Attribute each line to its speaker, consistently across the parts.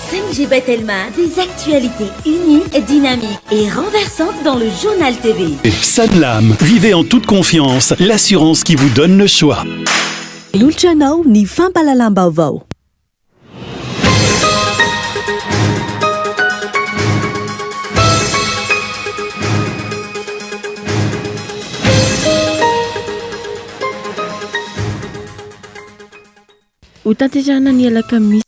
Speaker 1: 5G by Telma, des actualités uniques, dynamiques et renversantes dans le Journal TV.
Speaker 2: Sanlam, vivez en toute confiance, l'assurance qui vous donne le choix.
Speaker 3: Manolotra anao ny fampahalalam-baovao.
Speaker 4: Hotanterahina ny alakamisy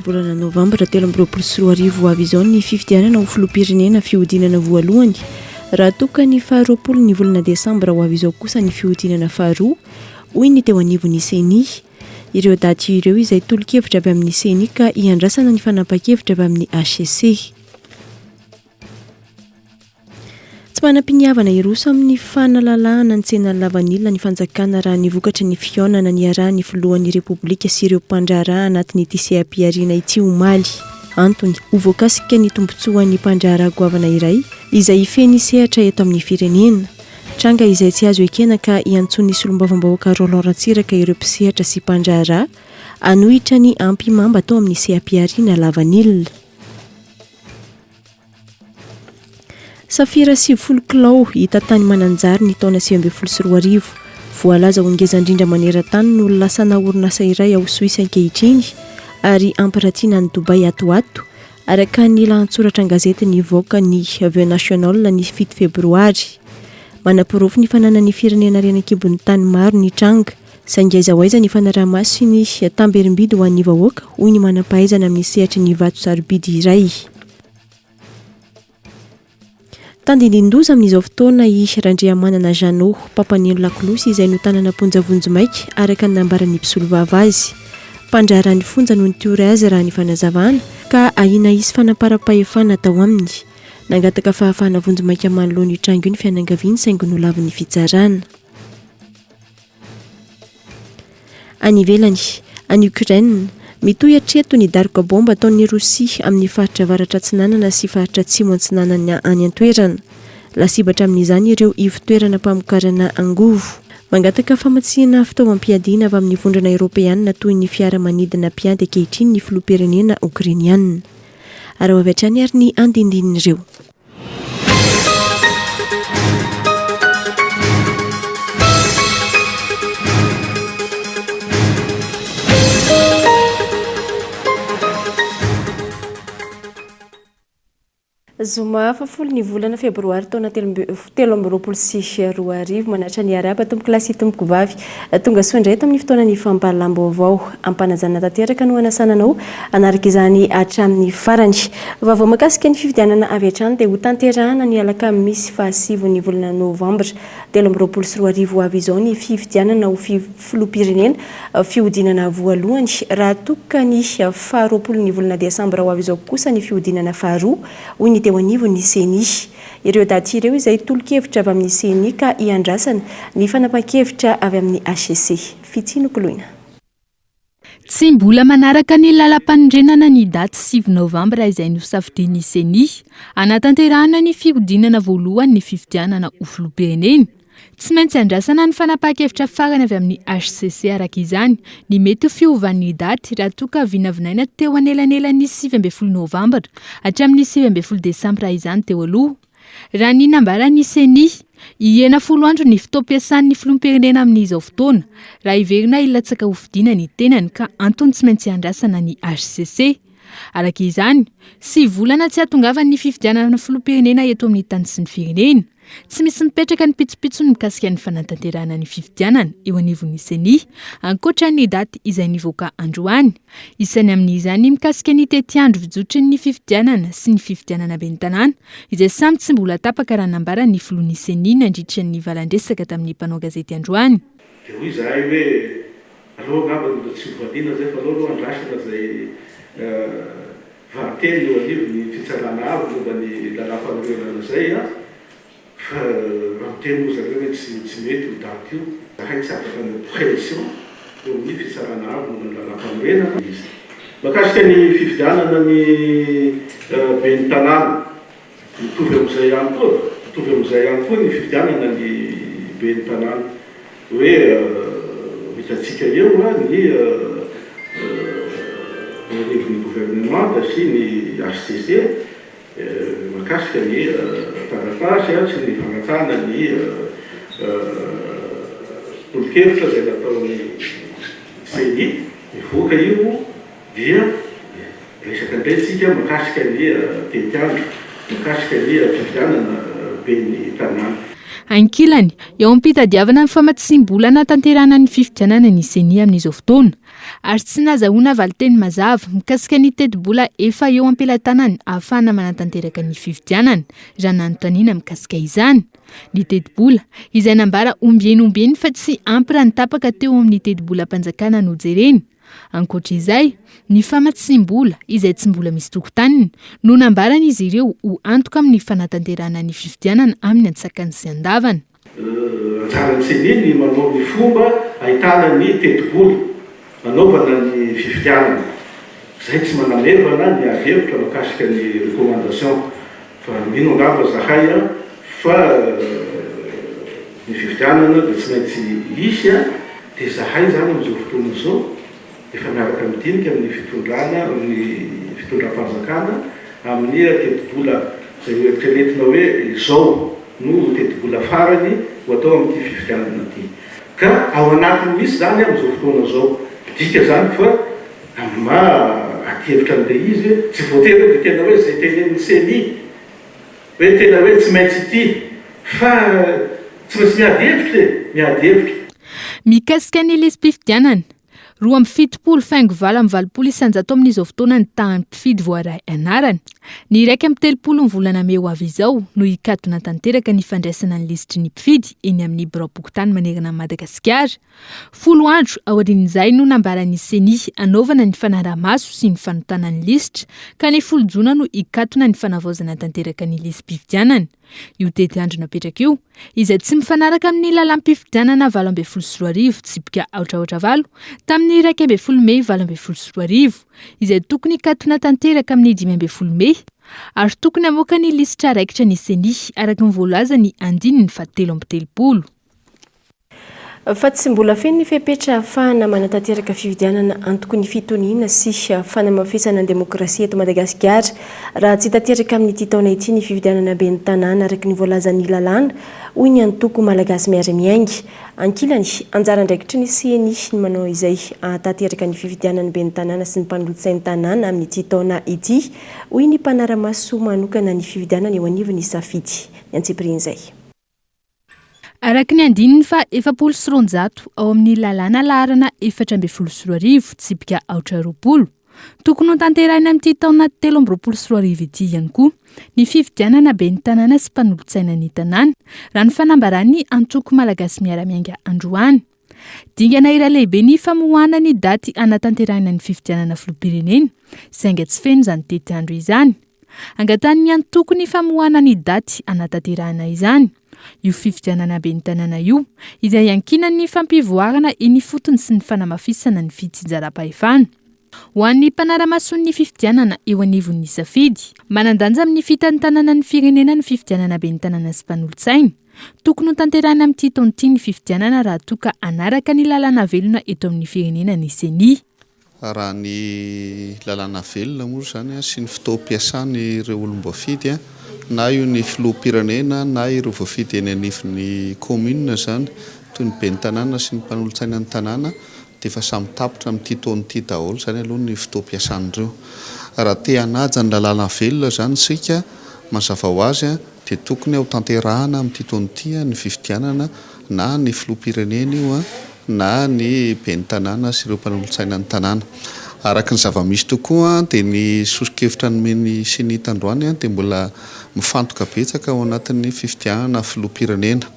Speaker 4: volana novambra 2023 ho avy izao ny fifidianana ho filoham-pirenena fihodinana voalohany raha toa ka ny faharoapolo ny volana desambra ho avy izao kosa ny fihodinana faharoa hoy ny teo anivon'ny Ceni. Ireo daty ireo izay tolo-kevitra avy amin'ny Ceni ka hiandrasana ny fanapahan-kevitra avy amin'ny hcc. Tsy manam-piniavana hiroso amin'ny fanalalahana ny tsenan'ny lavanila ny fanjakana raha ny vokatry ny fihaonana niarahan'ny filohan'ny Repoblika sy ireo mpandraharaha anatin'ity seha-pihariana ity omaly. Antony, ho voakasika ny tombontsoan'ny mpandraharaha goavana iray izay hifehy ny sehatra eto amin'ny firenena. Tranga izay tsy azo ekena ka iantsoan'ny solombavambahoaka Roland Ratsiraka ireo mpisehatra sy mpandraharaha hanohitra ny ampihimamba atao amin'ny seha-pihariana lavanila. Safira 90 kilao hita tany Mananjary ny taona 2019. Voalaza ho ngeza indrindra maneran-tany no lasana orinasa iray ao Soisy ankehitriny ary hampiratiana any Dubaï ato ho ato, araka ny lahantsoratra an-gazety nivoaka ny The National ny 7 febroary. Manaporofo ny fananan'ny firenena harena an-kibon'ny tany maro ny tranga, saingy aiza ho aiza ny fanaraha-maso sy ny tamberim-bidy ho an'ny vahoaka, hoy ny manam-pahaizana amin'ny sehatry ny vato sarobidy iray. Tandindin-doza amin'izao fotoana i Randriamanana Jeannot, mpampaneno lakolosy izay notanana am-ponja vonjimaika, araka ny nambaran'ny mpisolovava azy. Mpandraharaha ny fonja no nitory azy raha ny fanazavana, ka ahiana hisy fanamparam-pahefana atao aminy. Nangataka fahafahana vonjimaika manoloana io tranga io ny fianakaviany saingy nolavin'ny fitsarana. Any ivelany, any Ukraine, mitohy hatreto ny daroka baomba ataon'i Rosia amin'ny faritra avaratra atsinanana sy faritra atsimo antsinanana any an-toerana. Lasibatra amin'izany ireo ivon-toerana mpamokarana angovo. Mangataka famatsiana fitaovam-piadiana avy amin'ny Vondrona Eoropeanina toy ny fiaramanidina mpiady ankehitriny ny filoham-pirenena Okrainiana. Araho avy hatrany ary ny andindinin'ireo. Zoma fahafolo ny volana febroary taona 2023 manatra ny arahaba tompoko lahy sy tompoko vavy tonga soa indray eto amin'ny fotoanan'ny fampahalalam-baovao ampanajana tanteraka no anasana anao hanaraka izany hatramin'ny farany. Vaovao mahakasika ny fifidianana avy hatrany dia hotanterahana ny alakamisy fahasivin'ny volana novambra 2023 ho avy izao ny fifidianana ho filoham-pirenena fihodinana voalohany raha toa ka ny faharoapolon'ny volana desambra ho avy izao kosa ny fihodinana faharoa hoy ny teo anivon'ny Ceni. Ireo daty ireo izay tolo-kevitra avy amin'ny Ceni ka iandrasana ny fanapahan-kevitra avy amin'ny hcc. Fitia nokoloina.
Speaker 5: Tsy mbola manaraka ny lalampanorenana ny daty 9 novambra izay nosafidian'ny Ceni hanatanterahana ny fihodinana voalohany ny fifidianana ho filoham-pirenena. Tsy maintsy andrasana ny fanapahan-kevitra farany avy amin'ny hcc araka izany ny mety ho fiovan'ny daty raha toa ka vinavinaina teo anelanelan'ny 19 novambra hatramin'ny 19 desambra izany teo aloha. Raha ny nambaran'ny Ceni, hihena folo andro ny fotoam-piasan'ny filoham-pirenena amin'izao fotoana, raha hiverina hilatsaka hofidiana ny tenany ka antony tsy maintsy iandrasana ny hcc. Araka izany, sivy volana tsy hahatongavan'ny fifidianana filoham-pirenena eto amin'ny tany sy ny firenena. Tsy misy mipetraka ny pitsopitsony mikasika ny fanatanterahana ny fifidianana eo anivon'ny Ceni, ankoatra ny daty izay nivoaka androany. Isany amin'izany ny mikasika ny tetiandro fijotry ny fifidianana sy ny fifidianana ben'ny tanàna, izay samy tsy mbola tapaka raha nambaran'ny filohan'ny Ceni nandritra ny valan-dresaka tamin'ny mpanao gazety androany.
Speaker 6: Dia hoy izahay hoe, aleo angamba mbola tsy hovaliana izay fa aleo aloha andrasana izay valinteny eo anivon'ny fitsarana avo momba ny lalàmpanorenana izay an! Fa raha miteny moa zareo hoe tsy tsy mety io daty io, zahay tsy afaka hanao pression eo amin'ny fitsarana avo momba ny lalàmpanorenana izy. Mahakasika ny fifidianana ny ben'ny tanàna, mitovy amin'izay ihany koa, mitovy amin'izay ihany koa ny fifidianana ny ben'ny tanàna. Hoe ho hitantsika eo ny. eo anivon'ny governemanta sy ny HCC mahakasika ny taratasy sy ny fangatahana ny tolo-kevitra izay nataon'ny Ceni. Mivoaka io dia resaka indray tsika mahakasika ny tetiandro, mahakasika ny fifidianana ben'ny tanàna.
Speaker 5: Ankilany, eo am-pitadiavana ny famatsiam-bola hanatanterahana ny fifidianana ny Ceni amin'izao fotoana, ary tsy nahazahoana valinteny mazava mikasika ny tetibola efa eo am-pelatanany ahafahana manatanteraka ny fifidianana, raha nanontaniana mikasika izany. Ny tetibola, izay nambara ombieny ombieny fa tsy ampy raha ny tapaka teo amin'ny tetibolam-panjakana no jerena. Ankoatra izay, ny famatsiam-bola, izay tsy mbola misy tokotaniny, no nambaran'izy ireo ho antoka amin'ny fanatanterahana ny fifidianana amin'ny antsakany sy andavany.
Speaker 6: Anjaran'ny Ceni ny manao ny fomba ahitana ny tetibola anaovana ny fifidianana. Izay tsy manamevana ny ady hevitra mahakasika ny recommandation. Fa mino angamba zahay fa ny fifidianana dia tsy maintsy hisy dia zahay izany amin'izao fotoana izao efa miaraka midinika amin'ny fitondrana, amin'ny fitondram-panjakana amin'ny tetibola izay ho eritreretina hoe izao no tetibola farany ho atao amin'ity fifidianana ity. Ka ao anatiny mihitsy izany amin'izao fotoana izao. Midika izany fa Amin'ny maha adihevitra an'ilay izy, tsy voatery hoe dia tena hoe izay tenenin'ny ceni hoe tena hoe tsy maintsy ity fa tsy maintsy miady hevitra e, miady hevitra.
Speaker 5: Mikasika ny lisi-pifidianana, 72 faingo 88% amin'izao fotoana ny tahan'ny mpifidy voaray anarana. Ny 31 ny volana mey ho avy izao no hikatona tanteraka ny fandraisana ny lisitry ny mpifidy eny amin'ny biraom-pokontany manerana an'i Madagasikara. Folo andro aorian'izay no nambaran'ny Ceni hanaovana ny fanaraha-maso sy ny fanontana ny lisitra, ka ny 10 jona no hikatona ny fanavaozana tanteraka ny lisi-pifidianana. Io tetiandro napetraka io, izay tsy mifanaraka amin'ny lalàm-pifidianana 2018 tsipika aotra aotra valo tamin'ny 11 mey 2018, izay tokony hikatona tanteraka amin'ny 15 mey, ary tokony hamoaka ny lisitra raikitra ny Ceni, araka ny voalazan'ny andininy fahatelo amby telopolo.
Speaker 4: Fa tsy mbola feno ny fepetra ahafahana manatanteraka fifidianana antoky ny fitoniana sy fanamafisana ny demokrasia eto Madagasikara raha tsy tanteraka amin'ity taona ity ny fifidianana ben'ny tanàna araka ny voalazan'ny lalàna, hoy ny antoko Malagasy Miara-Miainga. Ankilany, anjara andraikitry ny Ceni ny manao izay hahatanteraka ny fifidianan'ny ben'ny tanàna sy ny mpanolotsain'ny tanàna amin'ity taona ity, hoy ny mpanara-maso manokana ny fifidianana eo anivon'ny Safidy. Ny antsipirian'izay.
Speaker 5: Araka ny andininy faha 240 ao amin'ny lalàna laharana 2014 tsipika aotra 20, tokony hotanterahina amin'ity taona 2023 ity ihany koa ny fifidianana ben'ny tanàna sy mpanolotsaina ny tanàna, raha ny fanambaran'ny antoko Malagasy Miara-Miainga androany. Dingana iray lehibe ny famoahana ny daty hanatanterahina ny fifidianana filoham-pirenena, saingy tsy feno izany tetiandro izany. Angatahan'ny antoko ny famoahana ny daty hanatanterahana izany. Io fifidianana ben'ny tanàna io, izay iankinan'ny fampivoarana eny ifotony sy ny fanamafisana ny fitsinjaram-pahefana. Ho an'ny mpanara-mason'ny fifidianana eo anivon'ny safidy, manan-danja amin'ny fitantanana ny firenena ny fifidianana ben'ny tanàna sy mpanolotsaina. Tokony hotanterahina amin'ity taona ity ny fifidianana raha toa ka hanaraka ny lalàna velona eto amin'ny firenena ny Ceni.
Speaker 7: Raha ny lalàna velona moa izany sy ny fotoam-piasan'ireo olom-boafidy na io ny filoham-pirenena na ireo voafidy eny anivon'ny kaominina izany toy ny ben'ny tanàna sy ny mpanolotsaina ny tanàna dia efa samy tapitra amin'ity taona ity daholo izany aloha ny fotoam-piasan'ireo. Raha te hanaja ny lalàna velona izany isika mazava ho azy dia tokony hotanterahana amin'ity taona ity ny fifidianana na ny filoham-pirenena io na ny ben'ny tanàna sy ireo mpanolotsaina ny tanàna. Araka ny zava-misy tokoa dia ny soso-kevitra nomen'ny Ceni tandroany dia mbola mifantoka betsaka ao anatin'ny fifidianana filoham-pirenena.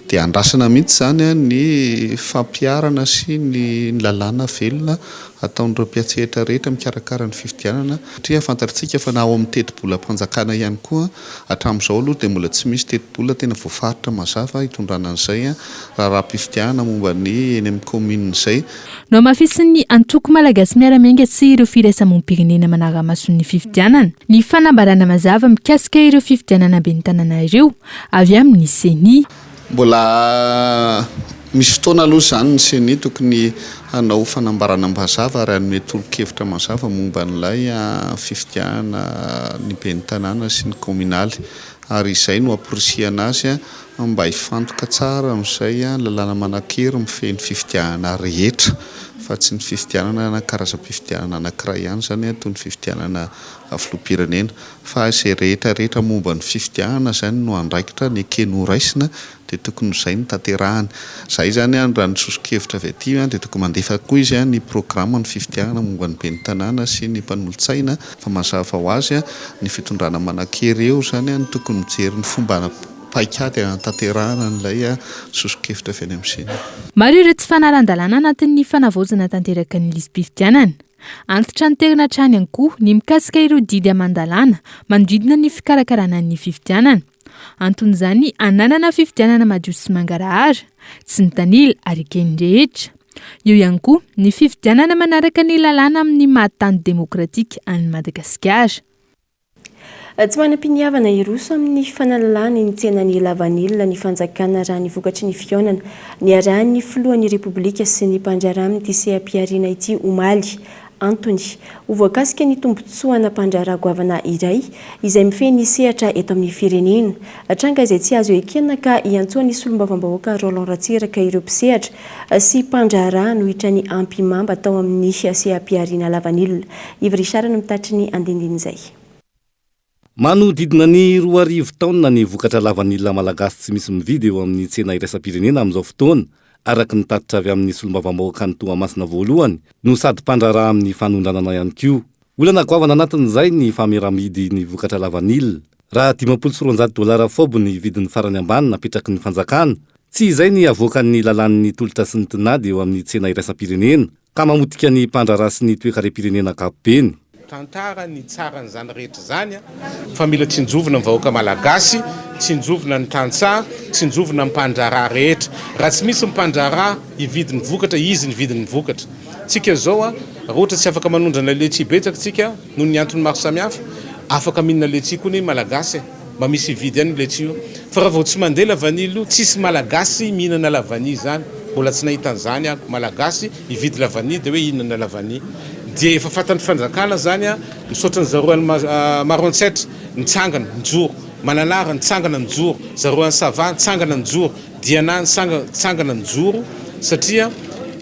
Speaker 7: Dia andrasana mihitsy izany ny fampiharana sy ny lalàna velona ataon'ireo mpiantsehatra rehetra mikarakara ny fifidianana satria fantatrtsika fa na ao amin'ny tetibolam-panjakana ihany koa hatramin'izao aloha dia mbola tsy misy tetibola tena voafaritra mazava hitondrana an'izay raharaham-pifidianana momba ny eny amin'ny kaominina izay.
Speaker 5: Nohamafisin'ny Antoko Malagasy Miara-Miainga sy ireo firaisamonim-pirenena manara-maso ny fifidianana ny fanambarana mazava mikasika ireo fifidianana ben'ny tanàna ireo avy amin'ny Ceni.
Speaker 7: Mbola. Misy fotoana aloha izany ny Ceni tokony hanao fanambarana mazava ary hanome tolo-kevitra mazava momba an'ilay fifidianana ny ben'ny tanàna sy ny kaominaly ary izay no hamporisihana azy mba hifantoka tsara amin'izay lalàna manan-kery mifehy ny fifidianana rehetra fa tsy ny fifidianana na karazam-pifidianana anankiray ihany izany toy ny fifidianana filoham-pirenena fa izay rehetra rehetra momba ny fifidianana izany no andraikitra nekeny ho raisina dia tokony ho izay no tanterahany. Izahay izany raha ny soso-kevitra avy aty dia tokony mandefa koa izy ny programan'ny fifidianana momba ny ben'ny tanàna sy ny mpanolotsaina fa mazava ho azy ny fitondrana manan-kery eo izany no tokony mijery ny fomba paikady hanatanterahana an'ilay soso-kevitra avy any amin'ny Ceni.
Speaker 5: Maro ireo tsy fanaran-dalàna anatin'ny fanavaozana tanteraka ny lisi-pifidianana. Antitranterina hatrany ihany koa ny mikasika ireo didy aman-dalàna manodidina ny fikarakarana ny fifidianana. Anton'izany hananana fifidianana madio sy mangarahara, tsy mitanila ary eken'ny rehetra. Eo ihany koa ny fifidianana manaraka ny lalàna amin'ny maha tany demokratika an'i Madagasikara.
Speaker 4: Tsy manam-piniavana hiroso amin'ny fanalalahana ny tsenan'ny lavanila ny fanjakana raha ny vokatry ny fihaonana niarahan'ny filohan'ny Repoblika sy ny mpandraharaha amin'ity seha-pihariana ity omaly. Antony, ho voakasika ny tombontsoana mpandraharaha goavana iray izay mifehy ny sehatra eto amin'ny firenena. Tranga izay tsy azo ekena ka iantsoan'ny solombavambahoaka Roland Ratsiraka ireo mpisehatra sy mpandraharaha hanohitra ny ampihimamba tao amin'ny seha-pihariana lavanila. Yves Richard no mitatry ny andindin'izay.
Speaker 8: Manodidina ny 2000 taonina ny vokatra lavanila malagasy tsy misy mividy eo amin'ny tsena iraisam-pirenena amin'izao fotoana, araka ny tatitra avy amin'ny solombavambahoakan'i Toamasina voalohany, no sady mpandraharaha amin'ny fanondranana ihany koa. Olana goavana anatin'izay ny fameram-bidy ny vokatra lavanila. Raha 250 dolara fob ny vidiny farany ambany napetraky ny fanjakana, tsy izay ny avoakan'ny lalàn'ny tolotra sy ny tinady eo amin'ny tsena iraisam-pirenena, ka mamotika ny mpandraharaha sy ny toekarem-pirenena ankapobeny.
Speaker 9: Tantara ny tsaran'izany rehetra izany fa mila tsinjovina ny vahoaka malagasy, tsinjovina ny tantsaha, tsinjovina ny mpandraharaha rehetra. Raha tsy misy ny mpandraharaha hividy ny vokatra, izy ny vidin'ny vokatra. Tsika izao raha ohatra tsy afaka manondrana letchi betsaka tsika noho ny antony maro samihafa, afaka mihinana letchi koa anie ny malagasy e! Mba misy hividy ihany io letchi io. Fa raha vao tsy mandeha lavanila io, tsisy malagasy mihinana lavanille izany. Mbola tsy nahita an'izany aho. Malagasy hividy lavanille dia hoe hihinana lavanille. Dia efa fantan'ny fanjakana izany an. Misaotra an'i zareo any Maroantsetra nitsangana, nijoro. Mananara nitsangana, nijoro. Zareo any Sava nitsangana, nijoro. Diana nitsangana, nijoro. Satria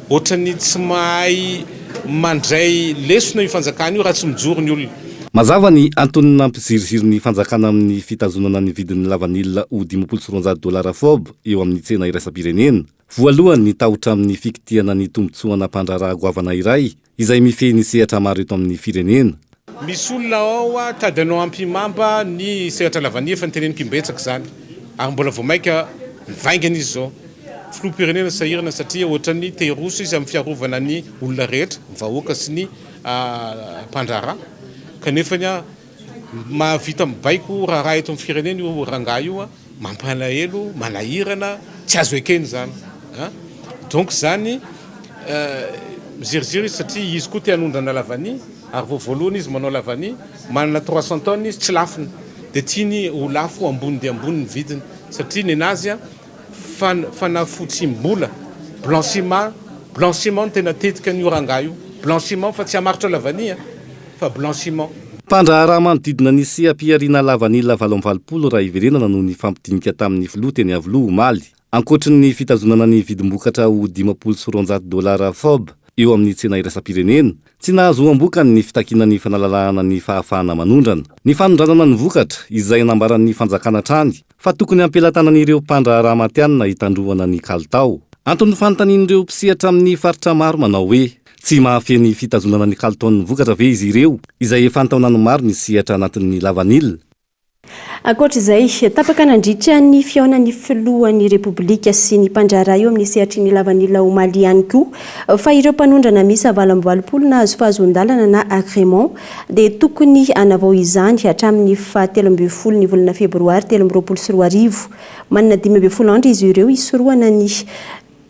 Speaker 9: ohatran'ny tsy mahay mandray lesona io fanjakana io raha tsy mijoro ny olona.
Speaker 8: Mazava ny antony nampiziriziry ny fanjakana amin'ny fitazonana ny vidin'ny lavanila ho 250 dolara fob eo amin'ny tsena iraisam-pirenena. Voalohany ny tahotra amin'ny fikitihana ny tombontsoana mpandraharaha goavana iray izay mifehy ny sehatra maro eto amin'ny firenena.
Speaker 9: Misy olona ao tady hanao ampihimamba ny sehatra lavanila, efa noteneniko imbetsaka izany ary mbola vao mainka mivaingana izy izao. Filoham-pirenena sahirana satria ohatran'ny te hiroso izy amin'ny fiarovana ny olona rehetra, ny vahoaka sy ny mpandraharaha kanefa ny mahavita mibaiko raharaha eto amin'ny firenena io rangahy io, mampalahelo, manahirana, tsy azo ekena izany an! Donc izany miziriziry izy satria izy koa te hanondrana lavania ary vao voalohany izy manao lavania, manana 300 tonnes izy tsy lafony dia tiany ho lafo ambony dia ambony ny vidiny satria nenazy an! Fanafotsiam-bola, blanchiment, blanchiment no tena tetika an'io rangahy io, blanchiment fa tsy hamarotra lavania fa blanchiment.
Speaker 8: Mpandraharaha manodidina ny seha-pihariana lavanila 88 raha hiverenana no nifampidinika tamin'ny filoha teny Iavoloha omaly. Ankoatry ny fitazonana ny vidim-bokatra ho 250 dolara fob eo amin'ny tsena iraisam-pirenena, Tsy nahazoam-bokany ny fitakiana ny fanalalahana ny fahafahana manondrana. Ny fanondranana ny vokatra, izay nambaran'ny fanjakana hatrany fa tokony hampelatanan'ireo mpandraharaha matihanina hitandroana ny kalitao. Anton'ny fanontanian'ireo mpisehatra amin'ny faritra maro manao hoe, tsy mahafehy ny fitazonana ny kalitaon'ny vokatra ve izy ireo, izay efa an-taonany maro ny sehatra anatin'ny lavanila?
Speaker 4: Ankoatra izay, tapaka nandritra ny fihaonan'ny filohan'ny Repoblika sy ny mpandraharaha eo amin'ny sehatry ny lavanila omaly ihany koa fa ireo mpanondrana miisa 88 nahazo fahazoan-dalana na agrément dia tokony hanavao izany hatramin'ny faha 13 ny volana febroary 2023. Manana 15 andro izy ireo hisorohana ny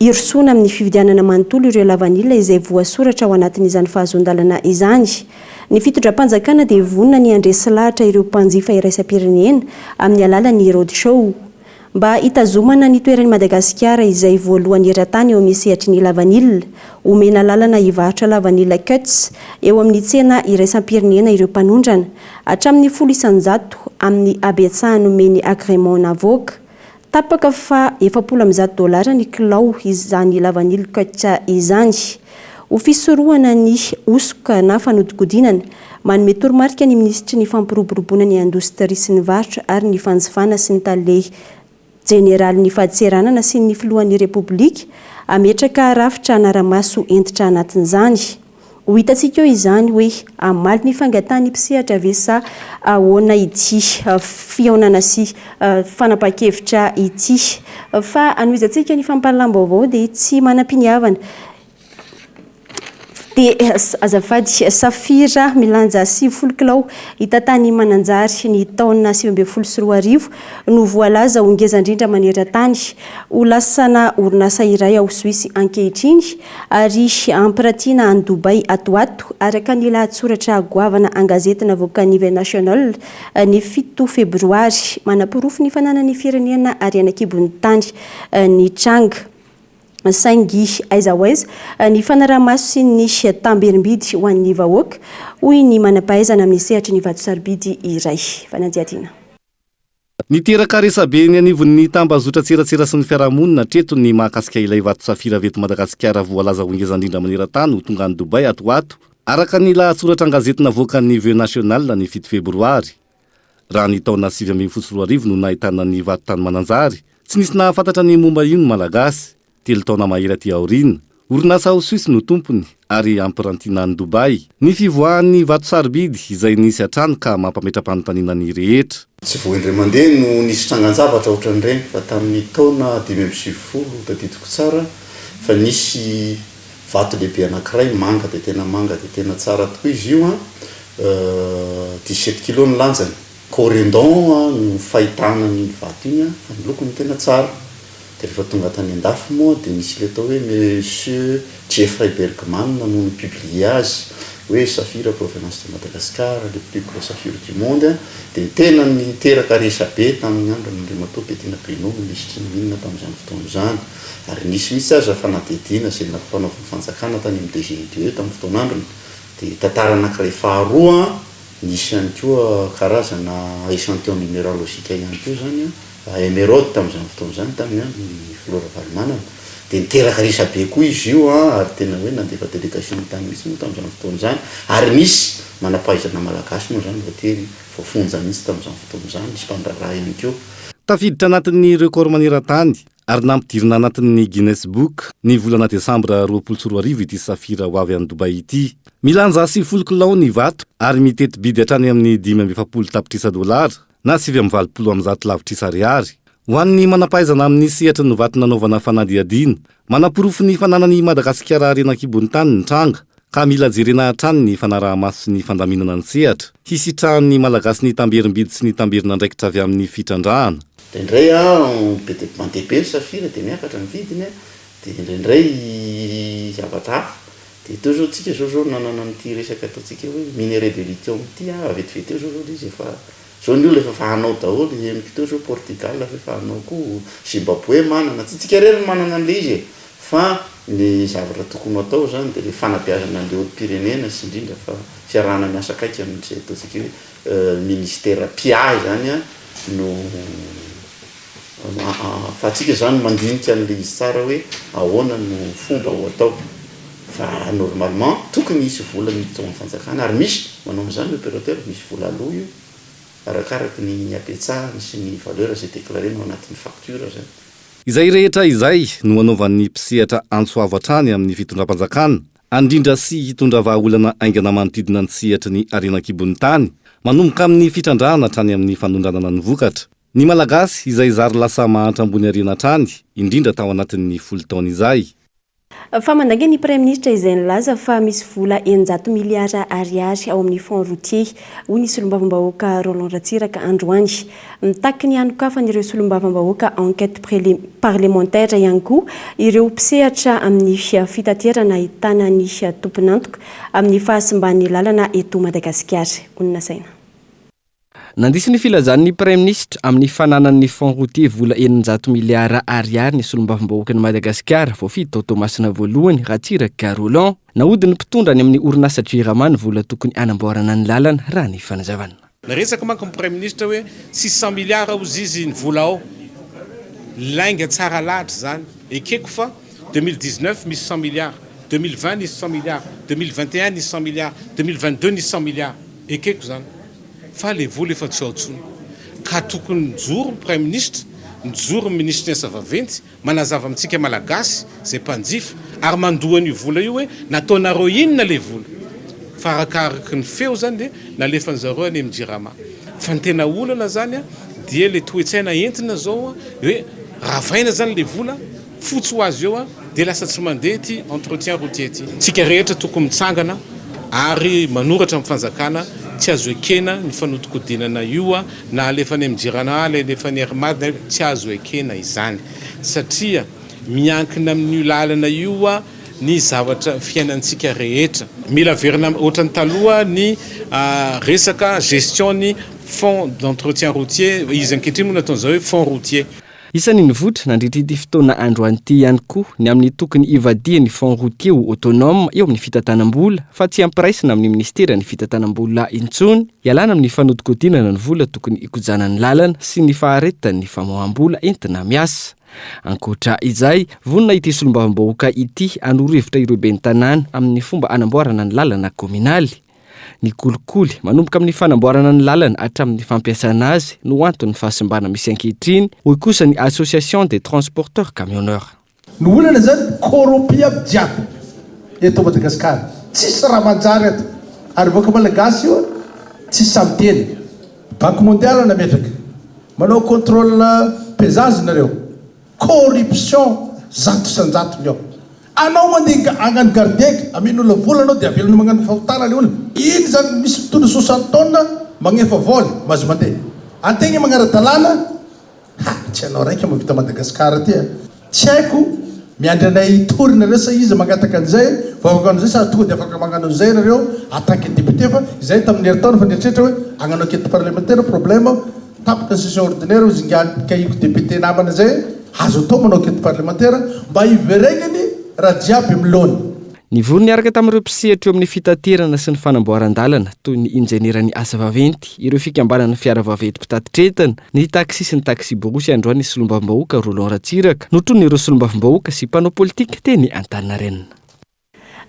Speaker 4: Hirosoana amin'ny fividianana manontolo ireo lavanila izay voasoratra ao anatin'izany fahazoan-dalana izany. Ny fitondram-panjakana dia vonona ny handresy lahatra ireo mpanjifa iraisam-pirenena amin'ny alalan'ny road show. Mba hitazomana ny toeran'i Madagasikara izay voalohany eran-tany eo amin'ny sehatry ny lavanila, omena lalana hivarotra lavanila Cuts eo amin'ny tsena iraisam-pirenena ireo mpanondrana, hatramin'ny 10% amin'ny habetsahany omeny agrément navoaka. Tapaka fa 140 dolara ny kilao izany lavanila Cuts izany. Ho fisorohana ny hosoka na fanodinkodinana, manome toromarika ny minisitry ny Fampiroboroboana ny Indostria sy ny Varotra ary ny Fanjifana sy ny Tale jeneralin'ny Fadintseranana sy ny Filohan'ny Repoblika hametraka rafitra hanara-maso hentitra anatin'izany. Ho hitantsika eo izany hoe hamaly ny fangatahan'ny mpisehatra ve sa ahoana ity fihaonana sy fanapahan-kevitra ity. Fa hanohizantsika ny fampahalalam-baovao dia tsy manam-piniavana Dia azafady, safira milanja 90 kilao hita tany Mananjary ny taona 2019 no voalaza ho ngeza indrindra maneran-tany. Ho lasana orinasa iray ao Soisy ankehitriny ary hampiratiana any Dubai ato ho ato, araka ny lahatsoratra goavana an-gazety navoakan'ny The National ny 7 febroary. Manaporofo ny fananan'ny firenena harena an-kibon'ny tany ny tranga. Saingy aiza ho aiza ny fanaraha-maso sy ny tamberim-bidy ho an'ny vahoaka, hoy ny manam-pahaizana amin'ny sehatry ny vato sarobidy iray. Fanadihadiana.
Speaker 8: Niteraka resabe eny anivon'ny tambazotran-tserasera sy ny fiarahamonina hatreto ny mahakasika ilay vato safira avy eto Madagasikara voalaza ho ngeza indrindra maneran-tany ho tonga any Dubaï ato ho ato, araka ny lahatsoratra an-gazety navoakan'ny The National ny 7 febroary. Raha ny taona 2019 no nahitana ny vato tany Mananjary, tsy nisy nahafantatra ny momba io ny Malagasy, telo taona mahery aty aoriana. Orinasa ao Suisse no tompony ary ampirantiana any Dubaï. Ny fivoahan'ny vato sarobidy izay nisy hatrany ka mampametra-panontaniana ny rehetra.
Speaker 7: Tsy vao indray mandeha no nisy trangan-javatra ohatran'ireny fa tamin'ny taona 95 tadidiko tsara fa nisy Vato lehibe anankiray, manga dia tena manga dia tena tsara tokoa izy io an, 17 kilos ny lanjany. Corendon no fahitana an'iny vato iny an, fa ny lokony tena tsara. Dia rehefa tonga tany andafy moa dia nisy ilay atao hoe Monsieur Jeffrey Bergman no ni-publier azy hoe Saphir provenance de Madagascar, le plus gros saphir du monde an. Dia tena niteraka resabe tamin'ny andron'Andriamatoa Bettina Bruno, minisitry ny Mines tamin'izany fotoana izany. Ary nisy mihitsy aza fanadihadiana izay nampanaovin'ny fanjakana tany amin'ny DGIDE tamin'ny fotoan'androny. Dia tantara anankiray faharoa, nisy ihany koa karazana échantillon minéralogique ihany koa izany, émeraude tamin'izany fotoana izany, tamin'ny andron'ny filoha Ravalomanana. Dia niteraka resabe koa izy io ary tena hoe nandefa délégation tany mihitsy moa tamin'izany fotoana izany. Ary nisy manam-pahaizana malagasy moa izany voatery voafonja mihitsy tamin'izany fotoana izany, nisy mpandraharaha ihany koa.
Speaker 8: Tafiditra anatin'ny record maneran-tany ary nampidirina anatin'ny Guinness Book ny volana desambra 2020 ity safira ho avy any Dubaï ity. Milanja 90 kilao ny vato ary miteti-bidy hatrany amin'ny 45 tapitrisa dolara na 189 lavitrisa ariary. Ho an'ny manam-pahaizana amin'ny sehatry ny vato nanaovana fanadihadiana, manaporofo ny fananan'i Madagasikara harena an-kibon'ny tany ny tranga ka mila jerena hatrany ny fanaraha-maso sy ny fandaminana ny sehatra, hisitrahan'ny Malagasy ny tamberim-bidy sy ny tamberin'andraikitra avy amin'ny fitrandrahana.
Speaker 7: Indraindray an, be dia mandeha be ny safira dia miakatra ny vidiny an, dia indraindray zavatra hafa. Dia teo zao tsika zao zao nanana an'ity resaka ataontsika hoe minerai de lithium ity an, vetivety eo zao zao ilay izy efa, zao ny olona efa efa hanao daholo, henoko teo zao Portugal fa efa hanao koa, Zimbabwe manana, tsy tsika irery no manana an'ilay izy e, fa ny zavatra tokony ho atao zany dia ilay fanabeazana an'ilay olom-pirenena sy indrindra fa fiarahana miasa akaiky amin'izay ataontsika hoe ministera mpiahy zany an, no ahafahantsika zany mandinika an'ilay izy tsara hoe ahoana no fomba ho atao fa normalement tokony hisy vola miditra ao amin'ny fanjakana ary misy manao an'izany ny opérateur, misy vola aloa io arakaraky ny habetsahany sy ny valeur izay déclarena ao anatin'ny facture zany.
Speaker 8: Izay rehetra izay no anaovan'ny mpisehatra antso avo hatrany amin'ny fitondram-panjakana handrindra sy hitondra vahaolana haingana manodidina ny sehatry ny harena an-kibon'ny tany, manomboka amin'ny fitrandrahana hatrany amin'ny fanondranana ny vokatra. Ny Malagasy izay zary lasa mahantra ambony harena hatrany, indrindra tao anatin'ny folo taona izay.
Speaker 4: Fa mandainga ny Praiminisitra izay nilaza fa misy vola 600 miliara ariary ao amin'ny Fonds routier, hoy ny solombavambahoaka Roland Ratsiraka androany. Mitaky ny hanokafan'ireo solombavambahoaka enquête parlementaire ihany koa ireo mpisehatra amin'ny fitaterana ahitana ny tompon'antoka amin'ny fahasimban'ny lalana eto Madagasikara. Onona saina.
Speaker 10: Nandiso ny filazan'ny Praiminisitra amin'ny fananan'ny Fonds routier vola 600 miliara ariary ny solombavambahoakan'i Madagasikara voafidy tao Toamasina voalohany, Ratsiraka Roland. Nahodin'ny mpitondra any amin'ny orinasa Jirama ny vola tokony hanamboarana ny lalana, raha ny fanazavana.
Speaker 9: Niresaka manko ny Praiminisitra hoe 600 milliards hozy izy ny vola ao. Lainga tsara lahatra izany. Ekeko fa 2019 misy 100 milliards, 2020 nisy 100 milliards, 2021 nisy 100 milliards, 2022 nisy 100 milliards. Ekeko izany. Fa le vola efa tsy ao intsony. Ka tokony mijoro ny Praiminisitra, mijoro ny Minisitry ny asa vaventy, manazava amintsika Malagasy izay mpanjifa ary mandoa an'io vola io hoe nataonareo inona le vola. Fa arakaraky ny feo zany dia nalefan'zareo any amin'ny Jirama. Fa ny tena olana zany dia le toe-tsaina entina zao hoe ravaina zany le vola, fotsy ho azy eo dia lasa tsy mandeha ity entretien routier ity. Tsika rehetra tokony mitsangana ary manoratra amin'ny fanjakana, tsy azo ekena ny fanodikodinana io na alefa any amin'ny Jirana na alefa any Air Mad na tsy azo ekena izany satria miankina amin'io lalana io ny zavatra fiainantsika rehetra. Mila averina ohatran'ny taloha ny resaka gestion ny fonds d'entretien routier, izy ankehitriny moa nataon'izao hoe fonds routier.
Speaker 10: Isan'ny nivoitra nandritra ity fotoana androany ity ihany koa ny amin'ny tokony hivadihan'ny Fonds routier ho autonome eo amin'ny fitantanam-bola fa tsy hampiraisina amin'ny minisiteran'ny fitantanam-bola intsony, hialana amin'ny fanodikodinana ny vola tokony hikojana ny lalana sy ny faharetan'ny famoaham-bola entina miasa. Ankoatra izay, vonona ity solombavambahoaka ity hanoro hevitra ireo ben'ny tanàna amin'ny fomba hanamboarana ny lalana kaominaly. Ny kolikoly, manomboka amin'ny fanamboarana ny lalana hatramin'ny fampiasana azy, no anton'ny fahasimbana misy ankehitriny, hoy kosa ny Association des transporteurs camionneurs.
Speaker 11: Ny olana zany corrompu aby jiaby eto Madagascar tsisy raha manjary eto ary vahoaka malagasy io tsisy sahy miteny banque mondiale nametraka manao controle pesage nareo Corruption 100% ny ao. Anao mandeha hagnano gardien amen'olona vola anao dia avelany magnano fahotana le olona. Iny zany misy mitondra 60 tonnes magnefa vol mahazo mandeha. Antegna magnara-dalàna ha tsy anao raika mahavita Madagascar ty a. Tsy haiko miandry anay hitory nareo sa iza mangataka an'izay vahoaka an'izay sa tonga dia afaka magnano an'izay nareo en tant que député fa izay tamin'ny herintaona fa nieritreritra hoe hagnano enquête parlementaire problème Tapitra ny session ordinaire hozy ingahy Kahiko député namana zay, azo atao manao enquête parlementaire mba hiveregnany raha jiaby am laony.
Speaker 10: Nivory niaraka tamin'ireo mpisehatra eo amin'ny fitaterana sy ny fanamboaran-dalana, toy ny injenieran'ny asa vaventy, ireo fikambanan'ny fiara vaventy mpitatitra entana, ny taxi sy ny taxi-borosy androany ny solombavambahoaka Roland Ratsiraka, notronin'ireo solombavambahoaka sy mpanao politika teny Antaninarenina.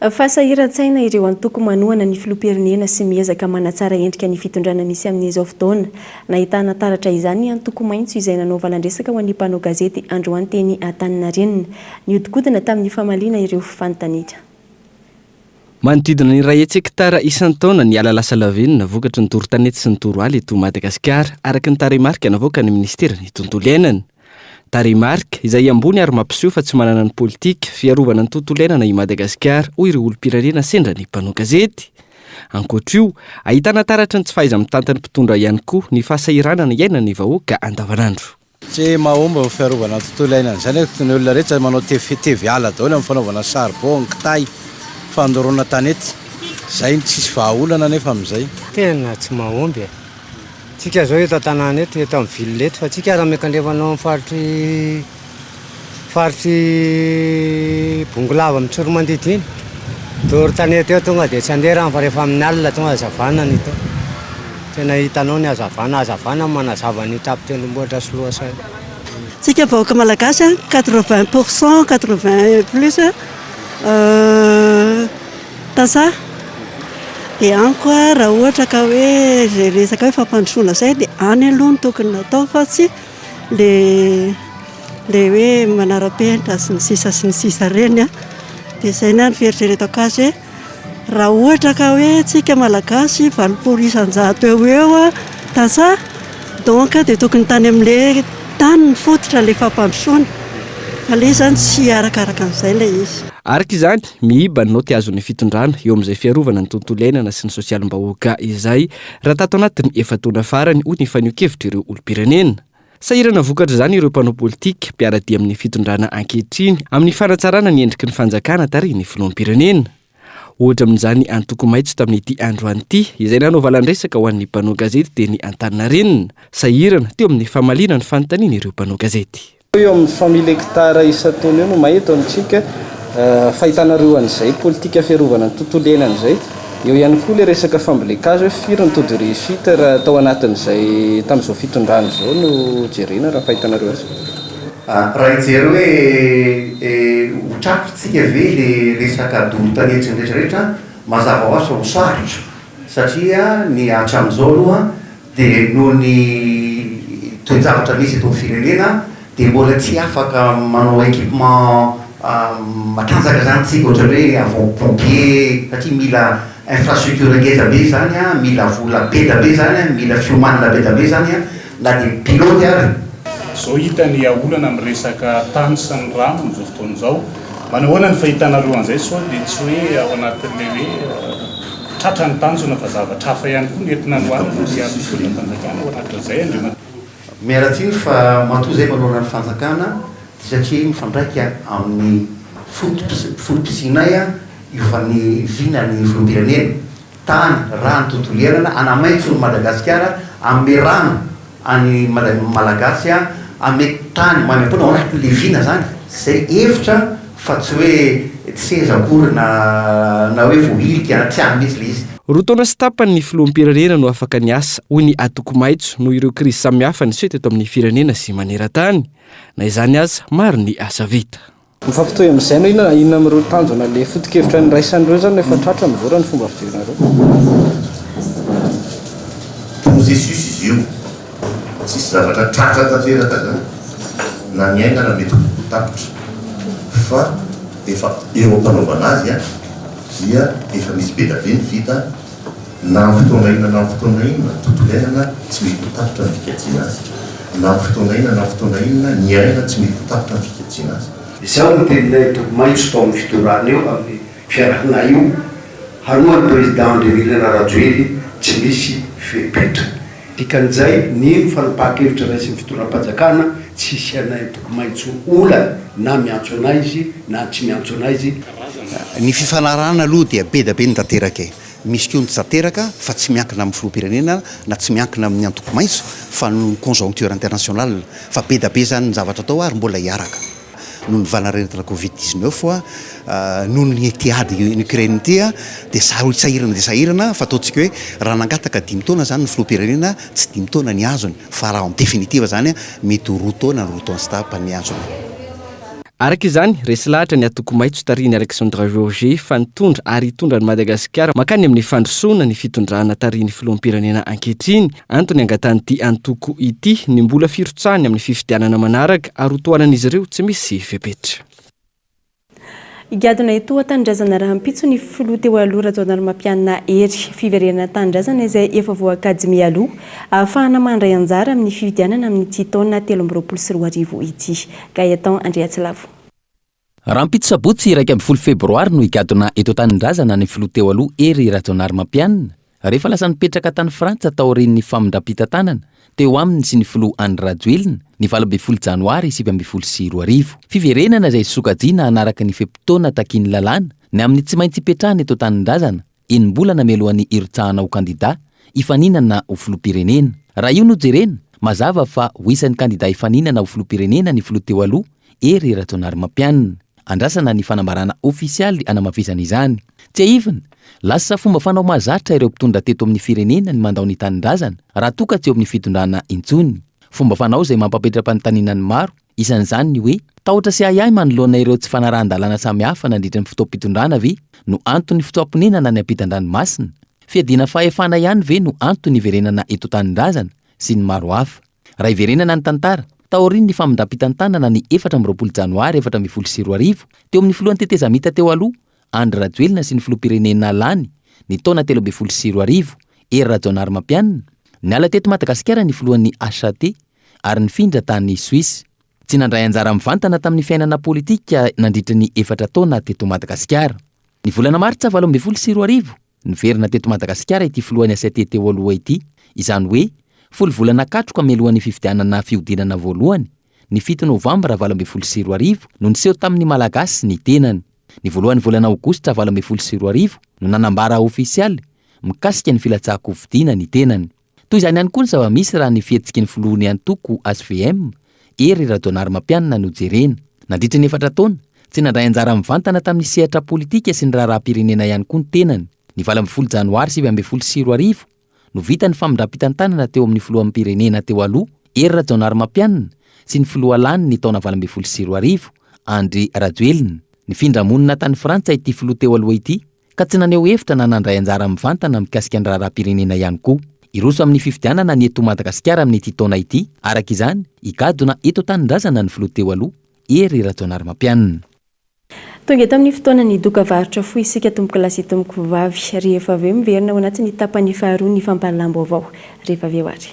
Speaker 4: Fahasahiran-tsaina ireo antoko manohana ny filoham-pirenena sy miezaka manatsara endrika ny fitondrana misy amin'izao fotoana. Nahitana taratra izany ny antoko Maitso izay nanao valandresaka ho an'ny mpanao gazety androany teny Antaninarenina. Nihodinkodina tamin'ny famaliana ireo fanontaniana.
Speaker 10: Manodidina ny 100 hektara isan-taona ny ala lasa lavenona vokatry ny doro tanety sy ny doro ala eto Madagasikara, araka ny tarehimarika navoakan'ny minisiteran'ny Tontolo iainana. Tarehimarika izay ambony ary mampiseho fa tsy manana ny politika fiarovana ny tontolo iainana i Madagasikara, hoy ireo olom-pirenena sendra ny mpanao gazety. Ankoatra io, ahitana taratry ny tsy fahaiza-mitantan'ny mpitondra ihany koa ny fahasahiranana iainan'ny vahoaka andavanandro.
Speaker 12: Tsy mahomby ny fiarovana ny tontolo iainana izany eto, ny olona rehetra manao TV ala daholo amin'ny fanaovana charbon, ny kitay, fandoroana tanety, izay no tsisy vahaolana anefa amin'izay.
Speaker 13: Tena tsy mahomby e! Tsika zao eto an-tanàna eto, eto amin'ny ville eto, fa tsika raha miankandrefana ao amin'ny faritry faritry Bongolava amin'ny Tsiroamandidy iny, doro tanety eo tonga dia tsy handeha rano fa rehefa amin'ny alina tonga hazavana ny hita eo. Tena hitanao ny hazavana, hazavana no manazava an'io tampon-tendrombohitra sy lohasaha io.
Speaker 14: Tsika vahoaka malagasy a, 80 pour cent, 80 plus Tantsaha, dia amiko raha ohatra ka hoe izay resaka hoe fampandrosoana izay dia any aloha no tokony natao fa tsy le le hoe manara-penitra sy ny sisa sy ny sisa ireny an. Dia izay ny ahy ny fieritreretako azy hoe raha ohatra ka hoe tsika malagasy 80% eo ho eo tantsaha donc dia tokony tany amin'ilay tany ny fototra ilay fampandrosoana fa ilay izy izany tsy arakaraka an'izay ilay izy.
Speaker 10: Araka izany, miiba ny naoty azon'ny fitondrana eo amin'izay fiarovana ny tontolo iainana sy ny sosialim-bahoaka izay, raha tato anatin'ny efa-taona farany, hoy ny fanehoan-kevitr'ireo olom-pirenena. Sahirana vokatr'izany ireo mpanao politika mpiara-dia amin'ny fitondrana ankehitriny amin'ny fanatsarana ny endriky ny fanjakana tarihin'ny filoham-pirenena. Ohatra amin'izany antoko maitso tamin'ity androany ity, izay nanao valan-dresaka ho an'ny mpanao gazety teny Antaninarenina. Sahirana teo amin'ny famaliana ny fanontanian'ireo mpanao gazety.
Speaker 15: Eo amin'ny 100 mille hectares isan-taona eo no may eto amintsika. Fahitanareo an'izay politika fiarovana ny tontolo iainana izay. Eo ihany koa ilay resaka fambolen-kazo hoe firy ny taux de réussite raha tao anatin'izay tamin'izao fitondrana izao no jerena raha ny fahitanareo azy.
Speaker 16: Raha hijery hoe ho tratritsika ve le resaka doro tanety sy ny rehetra rehetra, mazava ho azy fa ho sarotra satria ny hatramin'izao aloha dia noho ny toe-javatra misy eto amin'ny firenena dia mbola tsy afaka manao équipement matanjaka izany tsika ohatran'ny hoe avant pompier satria mila infrastructure ngeza be izany an, mila vola be da be izany an, mila fiomanana be da be izany an, na dia pilote ary.
Speaker 9: Zao hita ny olana amin'ny resaka tany sy ny rano amin'izao fotoana izao. Manahoana ny fahitanareo an'izay sao dia tsy hoe ao anatin'ilay hoe tratra ny tanjona fa zavatra hafa ihany koa no entina anohanana ny fitondram-panjakana ao anatin'izay Andriamatoa.
Speaker 16: Miala tsiny fa matoa zay manohana ny fanjakana dia satria mifandraika amin'ny foto-pisianay io fa ny vinan'ny filoham-pirenena, tany, rano, tontolo iainana, hanamaitso ny Madagasikara, hanome rano an'ny Malagasy, hanome tany maimaimpoana ao anatin'le vina zany, zay hevitra fa tsy hoe seza akory na na hoe voahilika na tsy any mihitsy le izy.
Speaker 10: Roa taona sy tapany ny filoham-pirenena no afaka niasa, hoy ny Antoko Maitso, noho ireo krizy samihafa niseho teto amin'ny firenena sy maneran-tany. Na izany aza, maro ny asa vita.
Speaker 15: Mifampitohy amin'izay no inona inona amin'ireo tanjona le foto-kevitra niraisan'ireo izany no efa tratra amin'izao raha ny fomba fijerinareo?
Speaker 17: Processus izy io, tsisy zavatra tratra tanteraka zany na ny aina ara mety ho tapitra fa efa eo am-panaovana azy dia efa misy be da be ny vita Na amin'ny fotoana inona na amin'ny fotoana inona, tontolo iainana tsy mety ho tapitra ny fikajiana azy. Na amin'ny fotoana inona na amin'ny fotoana inona, ny aina tsy mety ho tapitra ny fikajiana azy.
Speaker 18: Izao no teninay Toko Maitso tao amin'ny fitondrana io amin'ny fiarahanay io, hanoa ny Président Andry Nirina Rajoely tsy misy fepetra. Dikan'izay, nino fanapahan-kevitra raisin'ny fitondram-panjakana tsy hisy anay Toko Maitso olana na miantso anay izy na tsy miantso anay izy.
Speaker 16: Ny fifanarahana aloha dia be da be ny tanteraka e! Misy koa ny tsy tanteraka fa tsy miankina amin'ny filoham-pirenena na tsy miankina amin'ny antoko maitso fa noho ny conjoncture internationale fa be da be izany ny zavatra atao ary mbola hiaraka noho ny valanaretina covid 19 noho ny ity ady en Ukraine ity dia sahirana dia sahirana fa ataontsika hoe raha nangataka dimy taona izany ny filoham-pirenena tsy dimy taona ny azony fa raha en définitive izany mety ho roa taona na roa taona sy tapany ny azony.
Speaker 10: Araka izany, resy lahatra ny antoko Maitso tarihin'i Alexandre Georget fa nitondra ary hitondra an'i Madagasikara mankany amin'ny fandrosoana ny fitondrana tarihin'ny filoham-pirenena ankehitriny. Antony angatahan'ity antoko ity ny mbola firotsahany amin'ny fifidianana manaraka ary hotohanan'izy ireo tsy misy fepetra.
Speaker 4: Higadona eto an-tanindrazana rahampitso ny filoha teo aloha Rajaonarimampianina Hery. Fiverenana an-tanindrazana izay efa voakajy mialoha ahafahana mandray anjara amin'ny fifidianana amin'ity taona 2023 ity. Gaëtan Andriatsilavo.
Speaker 8: Rahampitso sabotsy 11 febroary no higadona eto an-tanindrazana ny filoha teo aloha Hery Rajaonarimampianina rehefa lasa nipetraka tany Frantsa taorian'ny famindram-pitantanana teo aminy sy ny filoha Andry Rajoelina ny 18 janoary 2019. Fiverenana izay sokajiana hanaraka ny fe-potoana takian'ny lalàna ny amin'ny tsy maintsy hipetrahana eto an-tanindrazana enim-bolana mialohan'ny hirotsahana ho kandidà hifaninana ho filoham-pirenena. Raha io no jerena, mazava fa ho isan'ny kandidà hifaninana ho filoham-pirenena ny filoha teo aloha, Hery Rajaonarimampianina. Andrasana ny fanambarana ofisialy hanamafisana izany. Tsiahivina, lasa fomba fanao mahazatra ireo mpitondra teto amin'ny firenena ny mandao ny tanindrazana raha toa ka tsy eo amin'ny fitondrana intsony. Fomba fanao izay mampapetra-panontaniana ny maro, isan'izany ny hoe, tahotra sy ahiahy manoloana ireo tsy fanarahan-dalàna samihafa nandritra ny fotoam-pitondrana ve no anton'ny fitsoam-ponenana any ampitan-dranomasina? Fiadiana fahefana ihany ve no antony hiverenana eto an-tanindrazana? sy ny maro hafa. Raha hiverenana ny tantara, taorian'ny famindram-pitantanana ny 24 janoary 2014, teo amin'ny filohan'ny tetezamita teo aloha, Andry Rajoelina sy ny filoham-pirenena lany ny taona 2013, Hery Rajaonarimampianina, niala teto Madagasikara ny filohan'ny HAT ary nifindra tany Suisse. Tsy nandray anjara mivantana tamin'ny fiainana politika nandritra ny efatra taona teto Madagasikara. Ny volana martsa 2018, Niverina teto Madagasikara ity filohan'ny HCT teo aloha ity, izany hoe folo volana katroka mialohan'ny fifidianana fihodinana voalohany, ny fito novambra 2018 no niseho tamin'ny Malagasy ny tenany.
Speaker 19: Ny voalohan'ny volana aogositra 2018 no nanambara ofisialy mikasika ny filatsahan-kofidina ny tenany. Toy izany ihany koa ny zava-misy raha ny fihetsiky ny filohan'ny antoko hvm, Hery Rajaonarimampianina no jerena. Nandritra ny efatra taona, tsy nandray anjara mivantana tamin'ny sehatra politika sy ny raharaham-pirenena ihany koa ny tenany. Ny 18 janoary 2019 no vita ny famindram-pitantanana teo amin'ny filoham-pirenena teo aloha, Hery Rajaonarimampianina, sy ny filoha lany ny taona 2018, Andry Rajoelina. Nifindra monina tany Frantsa ity filoha teo aloha ity ka tsy naneho hevitra na nandray anjara mivantana mikasika ny raharaham-pirenena ihany koa. Hiroso amin'ny fifidianana ny eto Madagasikara amin'ity taona ity, araka izany, higadona eto an-tanindrazana ny filoha teo aloha, Hery Rajaonarimampianina.
Speaker 4: Tonga eto amin'ny fotoanan'ny doka varotra fohy isika tompokolahy sy tompokovavy. Rehefa avy eo miverina ao anatin'ny tapany faharoa ny fampahalalam-baovao. Rehefa avy eo ary.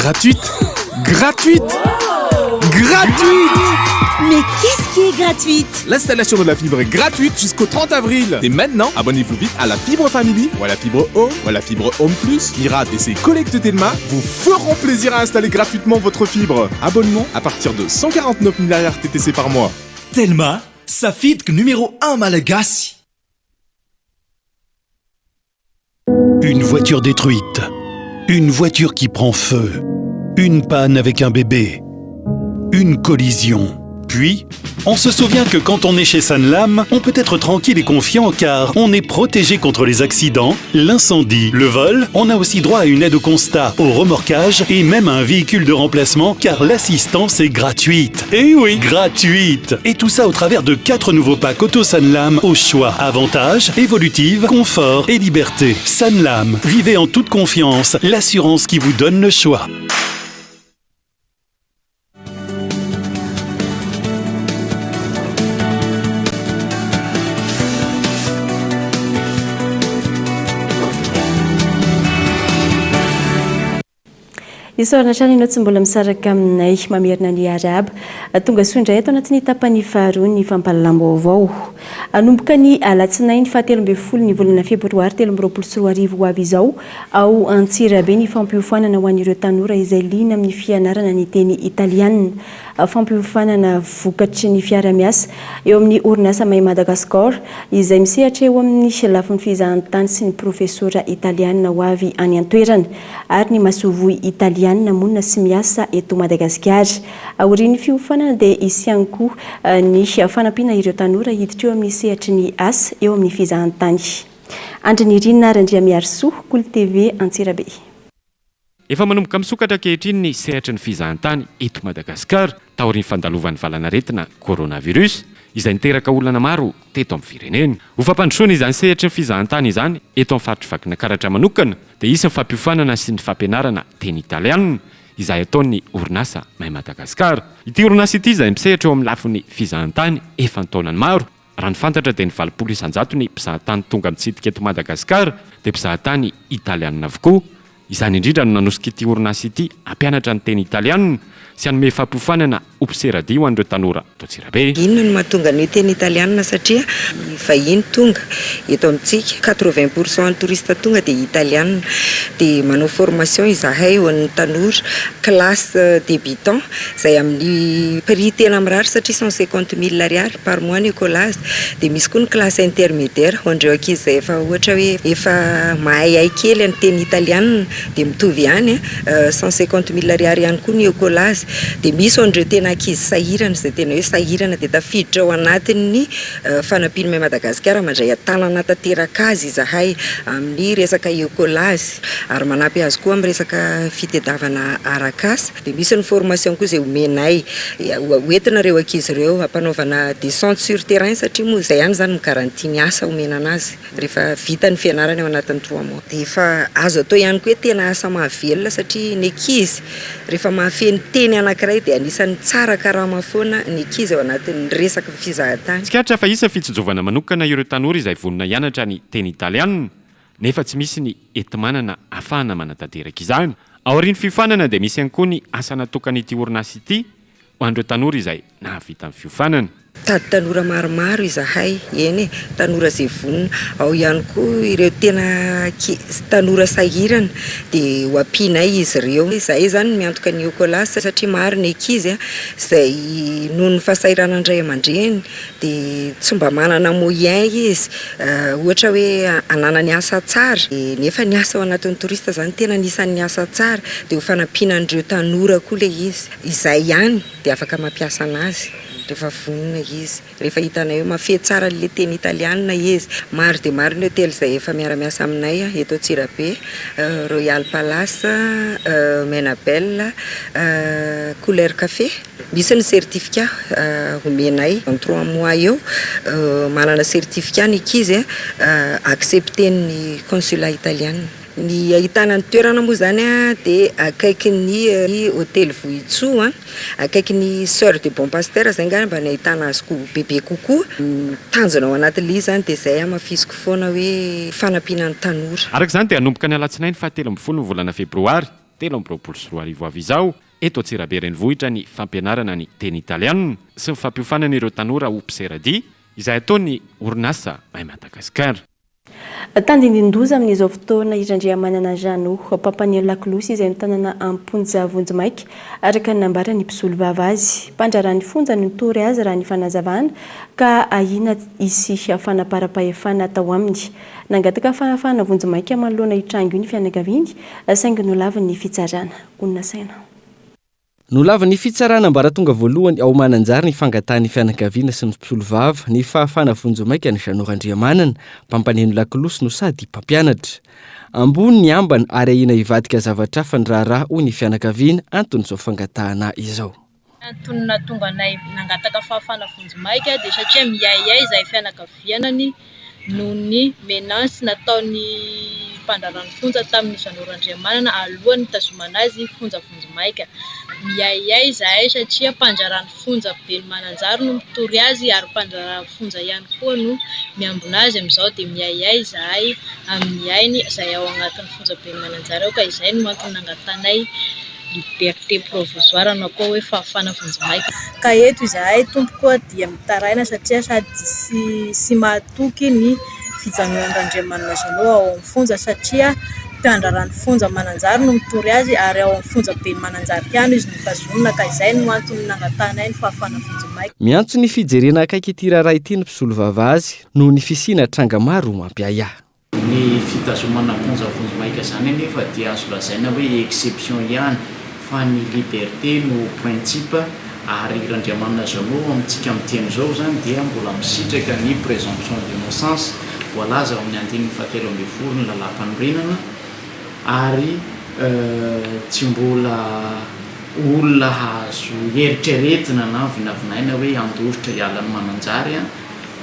Speaker 20: Gratuite Gratuite Gratuite
Speaker 1: Mais qu'est-ce qui est gratuite
Speaker 20: L'installation de la fibre est gratuite jusqu'au 30 avril. Et maintenant, abonnez-vous vite à la fibre Family ou à la fibre Home ou à la fibre Home Plus. Mirad et ses collègues de Telma vous feront plaisir à installer gratuitement votre fibre. Abonnement à partir de 149 milliards TTC par mois.
Speaker 21: Telma, safidiko numéro 1 malagasy.
Speaker 2: Une voiture détruite, une voiture qui prend feu, une panne avec un bébé, une collision. Puis, on se souvient que quand on est chez Sanlam, on peut être tranquille et confiant car on est protégé contre les accidents, l'incendie, le vol. On a aussi droit à une aide au constat, au remorquage et même à un véhicule de remplacement car l'assistance est gratuite. Eh oui, gratuite! Et tout ça au travers de quatre nouveaux packs Auto Sanlam au choix. Avantages, évolutive, confort et liberté. Sanlam, vivez en toute confiance, l'assurance qui vous donne le choix.
Speaker 4: Isaorana hatrany ianao tsy mbola misaraka aminay. Mamerina ny arahaba. Tonga soa indray ato anatin'ny tapany faharoa ny fampahalalam-baovao. Hanomboka ny alatsinainy faha 13 ny volana febroary 2023 ho avy izao ao Antsirabe ny fampiofanana ho an'ireo tanora izay liana amin'ny fianarana ny teny italiana. Fampiofanana vokatry ny fiara-miasa eo amin'ny orinasa My Madagascar izay misehatra eo amin'ny lafiny fizahantany sy ny profesora italiana ho avy any an-toerana ary ny masoivoho italiana monina sy miasa eto Madagasikara. Aorian'ny fiofanana dia hisy ihany koa ny fanampiana ireo tanora hiditra eo amin'ny sehatry ny asa eo amin'ny fizahantany. Andry Nirina Randriamiarisoa, Kolo TV, Antsirabe.
Speaker 22: Efa manomboka misokatra ankehitriny ny sehatry ny fizahantany eto Madagasikara taorian'ny fandalovan'ny valan'aretina coronavirus izay niteraka olana maro teto amin'ny firenena. Ho fampandrosoana izany sehatry ny fizahantany izany eto amin'ny faritr'i Vakinankaratra manokana dia hisy ny fampiofanana sy ny fampianarana teny italianina izay ataon'ny orinasa My Madagascar. Ity orinasa ity izay misehatra eo amin'ny lafiny fizahantany efa an-taonany maro. Raha ny fantatra dia ny 80 isan-jato ny mpizahatany tonga mitsidika eto Madagasikara dia mpizahatany italianina avokoa. Izany indrindra no nanosika ity orinasa ity hampianatra ny teny italianina sy hanome fampiofanana ho mpiseradia ho an'ireo tanora eto Antsirabe.
Speaker 23: Inona no mahatonga ny hoe teny italianina satria ny vahiny tonga eto amintsika, quatre-vingt pour cent ny touriste tonga dia italianina. Dia manao formation izahay ho an'ny tanora, classe débutant. izay amin'ny prix tena mirary satria 150 mille ariary par mois ny écolage, dia misy koa ny classe intermédiaire ho an'ireo ankizy izay efa ohatra hoe efa mahaihay kely ny teny italiana dia mitovy ihany 150 mille ariary ihany koa ny écolage, dia misy ho an'ireo tena ankizy sahirana izay tena hoe sahirana dia tafiditra ao anatin'ny fanampian'ny Mai Madagasikara mandray an-tanana tanteraka azy izahay amin'ny resaka écolage ary manampy azy koa amin'ny resaka fitedavana arak'asa. Dia misy ny formation koa izay omenay ho entina ireo ankizy ireo hampanaovana descente sur terrain satria moa izay ihany izany mi-garantie ny asa omena anazy rehefa vita ny fianarany ao anatin'ny trois mois. Dia efa azo atao ihany koa hoe tena asa mahavelona satria ny ankizy rehefa mahafehy ny teny anankiray dia anisan'ny tsara karama foana ny ankizy ao anatin'ny resaky ny fizahantany.
Speaker 22: Tsikaritra fa hisy ny fitsinjovana manokana ireo tanora izay vonona hianatra ny teny italianina nefa tsy misy ny enti-manana ahafahana manatanteraka izany. Aorian'ny fiofanana dia misy ihany koa ny asa natokan'ity orinasa ity ho an'ireo tanora izay nahavita ny fiofanana.
Speaker 23: Mitady tanora maromaro izahay, eny e, tanora izay vonona. Ao ihany koa ireo tena tanora sahirana dia ho ampianay izy ireo. Izahay izany no miantoka ny Ecolas satria maro ny ankizy izay noho ny fahasahiranan'ny ray aman-dreny dia tsy mba manana moyen izy ohatra hoe hananany asa tsara nefa ny asa ao anatin'ny touriste izany tena anisan'ny asa tsara dia ho fanampiana an'ireo tanora koa ilay izy. Izay ihany dia afaka mampiasa anazy rehefa vonona izy, rehefa hitanay hoe mahafehy tsara an'ilay teny italiana izy. Maro dia maro ny hotely izay efa miara-miasa aminay eto Antsirabe, Royal Palace, Menabel, Couleur Café. Misy ny certificat omenay en trois mois eo, manana certificat ny ankizy accepter-n'ny consulat italiana. Ny ahitana ny toerana moa izany dia akaikin'ny hotely Vohitsoa, akaikin'ny Soeur de Bon Pasteur izay angamba no ahitana azy ko bebe kokoa. Ny tanjona ao anatin'ilay izy izany dia izay hamafisiko foana hoe fanampiana ny tanora.
Speaker 22: Araka izany dia hanomboka ny alatsinainy faha 13 ny volana febroary 2023 ho avy izao eto Antsirabe renivohitra ny fampianarana ny teny italianina sy ny fampiofanana ireo tanora ho mpiseradia izay ataon'ny orinasa My Madagascar.
Speaker 4: Tandindon-doza amin'izao fotoana i Randriamanana Jeannot, mpampaneno lakolosy izay notanana am-ponja vonjimaika, araka ny nambaran'ny mpisolovava azy. Mpandraharaha ny fonja no nitory azy raha ny fanazavana, ka ahiana hisy fanaparam-pahefana atao aminy. Nangataka fahafahana vonjimaika manoloana io tranga io ny fianakaviany, saingy nolavin'ny fitsarana. Honina saina.
Speaker 10: Nolavin'ny fitsarana ambaratonga voalohany ao Mananjary ny fangatahan'ny fianakaviana sy ny mpisolovava ny fahafahana vonjimaika an'i Jeannot Randriamanana, mpampaneno lakolosy no sady mpampianatra. Ambony ny ambana ary ahiana hivadika zavatra hafa ny raharaha hoy ny fianakaviana, anton'izao fangatahana izao.
Speaker 3: Ny antony nahatonga anay nangataka fahafahana vonjimaika dia satria miahiahy izahay fianakavianany noho ny menace nataon'ny mpandraharahan'ny fonja tamin'i Jeannot Randriamanana alohan'ny nitazomana azy fonja vonjimaika. Miahiahy izahay satria mpandraharahan'ny fonja ben'i Mananjary no mitory azy ary mpandraharahan'ny fonja ihany koa no miambina azy amin'izao dia miahiahy izahay amin'ny ainy izay ao anatin'ny fonja ben'i Mananjary ao ka izay no antony nangatanay liberté provisoire na koa hoe fahafahana vonjimaika. Ka eto izahay tompoko dia mitaraina satria sady tsy tsy mahatoky ny fijanonan'i Randriamanana Jeannot ao amin'ny fonja satria mpiandraran'ny fonja Mananjary no mitory azy ary ao amin'ny fonja ben'i Mananjary ihany izy no tazonina ka izay no antony nangatahanay ny fahafahana vonjimaika.
Speaker 10: Miantso ny fijerena akaiky ity raharaha ity ny mpisolovava azy noho ny fisiana tranga maro mampiahiahy.
Speaker 5: Ny fitazomana am-ponja vonjimaika izany anefa dia azo lazaina hoe exception ihany fa ny liberté no principe ary Randriamanana Jeannot amintsika miteny izao izany dia mbola misitraka ny présomption d'innocence voalaza ao amin'ny andininy fahatelo ambin'ny folo ny lalàmpanorenana ary tsy mbola olona azo eritreretina na vinavinaina hoe handositra hiala an'i Mananjary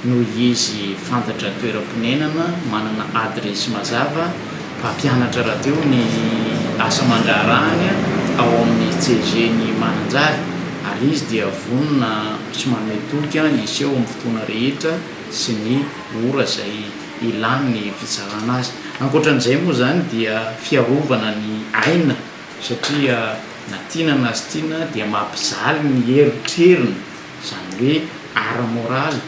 Speaker 5: noho izy fantatra toeram-ponenana, manana adiresy mazava, mpampianatra rahateo ny asa aman-draharahany ao amin'ny CEG-n'i Mananjary ary izy dia vonona sy manome toky hiseho amin'ny fotoana rehetra sy ny ora izay ilàn'ny fitsarana azy. Ankoatra an'izay moa izany dia fiarovana ny aina satria na tiana na tsy tiana dia mampijaly ny eritreriny izany hoe ara-moraly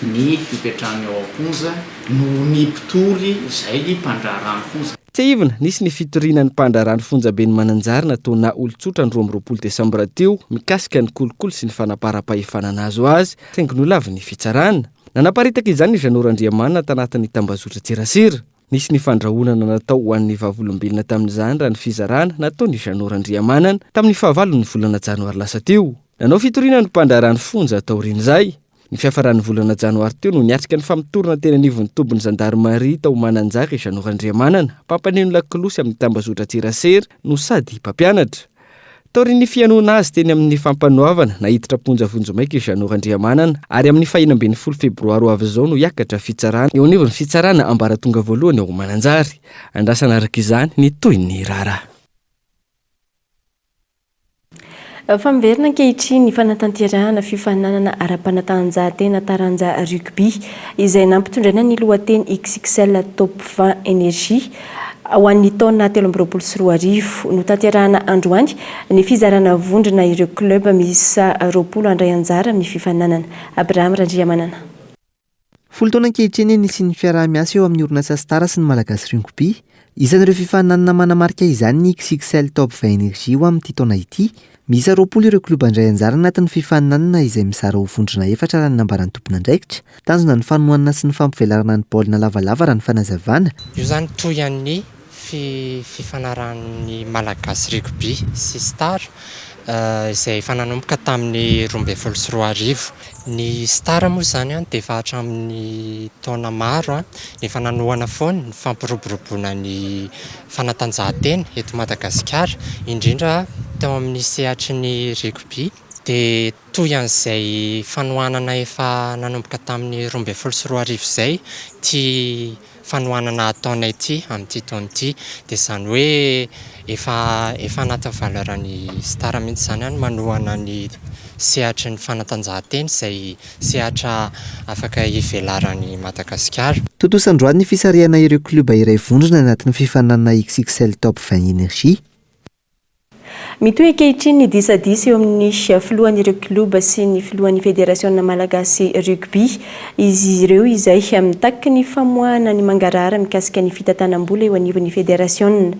Speaker 5: ny fipetrahany ao am-ponja noho ny mpitory izay mpandraharaha ny fonja.
Speaker 10: Tsiahivina, nisy ny fitoriana ny mpandraharaha ny fonjaben'i Mananjary nataonà olon-tsotra ny 22 desambra teo mikasika ny kolikoly sy ny fanaparam-pahefana nahazo azy, saingy nolavin'ny fitsarana. Nanaparitaka izany i Jeannot Randriamanana tanatin'ny tambazotran-tserasera. Nisy ny fandrahonana natao ho an'ny vavolombelona tamin'izany raha ny fizarana nataon'i Jeannot Randriamanana tamin'ny fahavalon'ny volana janoary lasa teo. Nanao fitoriana ny mpandraharaha ny fonja taorian'izay. Ny fiafaran'ny volana janoary teo no niatrika ny famotorana teny anivon'ny tobin'ny zandarimaria tao Mananjary i Jeannot Randriamanana, mpampaneno lakolosy amin'ny tambazotran-tserasera no sady mpampianatra. Taorian'ny fihainoana azy teny amin'ny fampanoavana, naiditra am-ponja vonjimaika i Jeannot Randriamanana ary amin'ny faha-16 febroary ho avy izao no hiakatra fitsarana eo anivon'ny fitsarana ambaratonga voalohany ao Mananjary. Andrasana araka izany ny tohin'ny raharaha.
Speaker 4: Fa miverina ankehitriny ny fanatanterahana fifaninanana ara-panatanjahantena taranja rugby izay nampitondraina ny lohateny XXL Top 20 Energie ho an'ny taona 2023. Notanterahana androany ny fizarana vondrona ireo club miisa 20 handray anjara amin'ny fifaninanana. Abraham Randriamanana.
Speaker 6: Folo taona ankehitriny ny nisian'ny fiaraha-miasa eo amin'ny orinasa Star sy ny Malagasy Rugby. Isan'ireo fifaninanana manamarika izany ny XXL Top 20 Energie ho amin'ity taona ity. Miisa 20 ireo klioba handray anjara anatin'ny fifaninanana izay mizara ho vondrona efatra raha ny nambaran'ny tompon'andraikitra. Tanjona ny fanohanana sy ny fampivelarana ny baolina lavalava raha ny fanazavana.
Speaker 7: Io izany toy an'ny fifanarahan'ny Malagasy Rugby sy Star izay efa nanomboka tamin'ny 2012. Ny Star moa izany dia efa hatramin'ny taona maro efa nanohana foana ny fampiroboroboana ny fanatanjahantena eto Madagasikara, indrindra teo amin'ny sehatry ny rugby. Dia toy an'izay fanohanana efa nanomboka tamin'ny 2012 izay ity fanohanana ataonay ity amin'ity taona ity. Dia izany hoe efa efa anatin'ny valeur ny Star mihitsy izany ny manohana ny sehatry ny fanatanjahantena izay sehatra afaka hivelaran'i Madagasikara.
Speaker 6: Tontosa androany ny fisarihana ireo klioba iray vondrona anatin'ny fifaninanana XXL Top 20 Energie.
Speaker 4: Mitohy ankehitriny ny disadisa eo amin'ny filohan'ireo klioba sy ny filohan'ny federasiona malagasy rugby. Izy ireo izay mitaky ny famoahana ny mangarahara mikasika ny fitantanam-bola eo anivon'ny federasiona.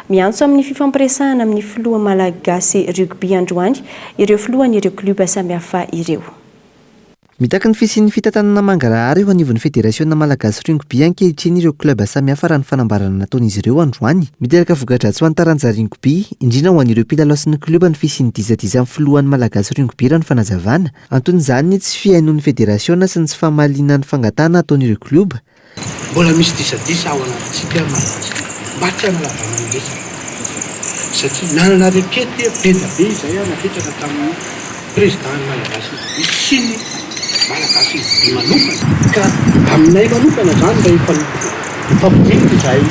Speaker 4: Miantso amin'ny fifampiresahana amin'ny filoha malagasy rugby androany ireo filohan'ireo klioba samihafa ireo.
Speaker 6: Mitaky ny fisian'ny fitantanana mangarahara eo anivon'ny Federasiona Malagasy Rugby ankehitriny ireo club samihafa raha ny fanambarana nataon'izy ireo androany. Miteraka voka-dratsy ho an'ny taranja rugby, indrindra ho an'ireo mpilalao sy ny club ny fisian'ny disadisa amin'ny filohan'ny Malagasy Rugby raha ny fanazavana. Anton'izany ny tsy fihainoan'ny federasiona sy ny tsy famaliana ny fangatahana ataon'ireo club.
Speaker 18: Mbola misy disadisa ao anatintsika Malagasy mba tsy hanalavana ny resaka satria nanana requete be dia be izay aho napetraka tamin'ny président ny Malagasy Rugby sy ny Malagasy Rugby manokana ka aminay manokana zany rehefa nifampidinika izahay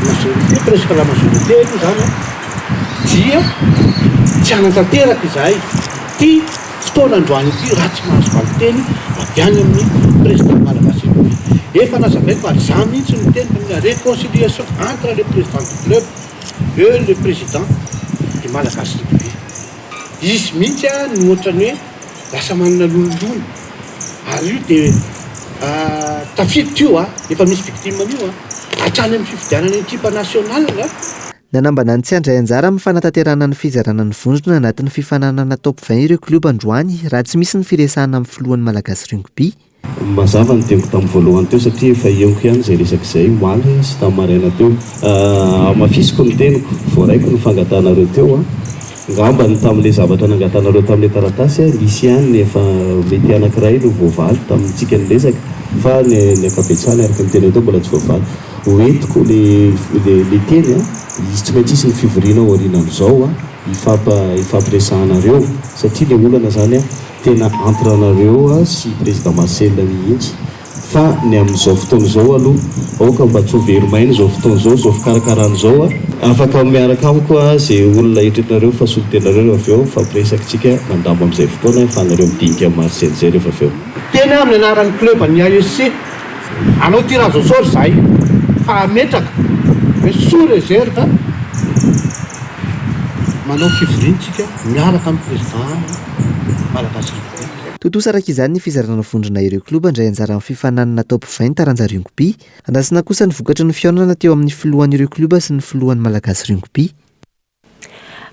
Speaker 18: majorité presque la majorité aloha zany an dia tsy hanatanteraka izahay ity fotoana androany ity raha tsy mahazo valinteny avy any amin'ny président malagasy Rugby. Efa nazavaiko ary za mihitsy no niteny fa mila réconciliation entre le président du club et le président du malagasy rugby. Izy mihitsy no ohatran'ny hoe lasa manana lonilony ary io dia tafiditra io efa misy victime an'io hatrany amin'ny fifidianana ekipa nationale.
Speaker 6: Nanambana ny tsy handray anjara amin'ny fanatanterahana ny fizarana ny vondrona anatin'ny fifaninanana Top 20 ireo klioba androany raha tsy misy ny firesahana amin'ny filohan'ny Malagasy Rugby.
Speaker 11: Mazava ny teniko tamin'ny voalohany teo satria efa henoko ihany izay resaka izay omaly sy tamin'ny maraina teo. Hamafisiko ny teniko, voaraiko ny fangatahanareo teo. Angamba ny tamin'ilay zavatra nangatahanareo tamin'ilay taratasy, nisy ihany ny efa mety anankiray no voavaly tamintsika niresaka fa ny ankabetsahany araka ny teniny teo mbola tsy voavaly. Ho entiko le le teny a, hisy tsy maintsy hisy ny fivoriana ao aorianan'izao a, hifampa hifampiresahanareo satria le olana zany a tena entre anareo sy président Marcel mihitsy fa ny amin'izao fotoana izao aloha aoka mba tsy ho very maina izao fotoana izao, izao fikarakarana izao a. Afaka miaraka amiko a ze olona eritreretinareo fa solontenareo rehefa avy eo mifampiresaka tsika mandambo amin'izay fotoana ahafahanareo midinika amin'i Marcel zay rehefa avy eo.
Speaker 18: Teny aho amin'ny anaran'ny club ny AEC. Hanao tirage au sort izahay fa hametraka hoe sous réserve manao fivoriana isika miaraka amin'ny président Malagasy Rugby.
Speaker 6: Tontosa araka izany ny fizarana vondrona ireo klioba handray anjara amin'ny fifaninanana Top 20 taranja rugby. Andrasana kosa ny vokatry ny fihaonana teo amin'ny filohan'ireo klioba sy ny filohan'ny Malagasy Rugby.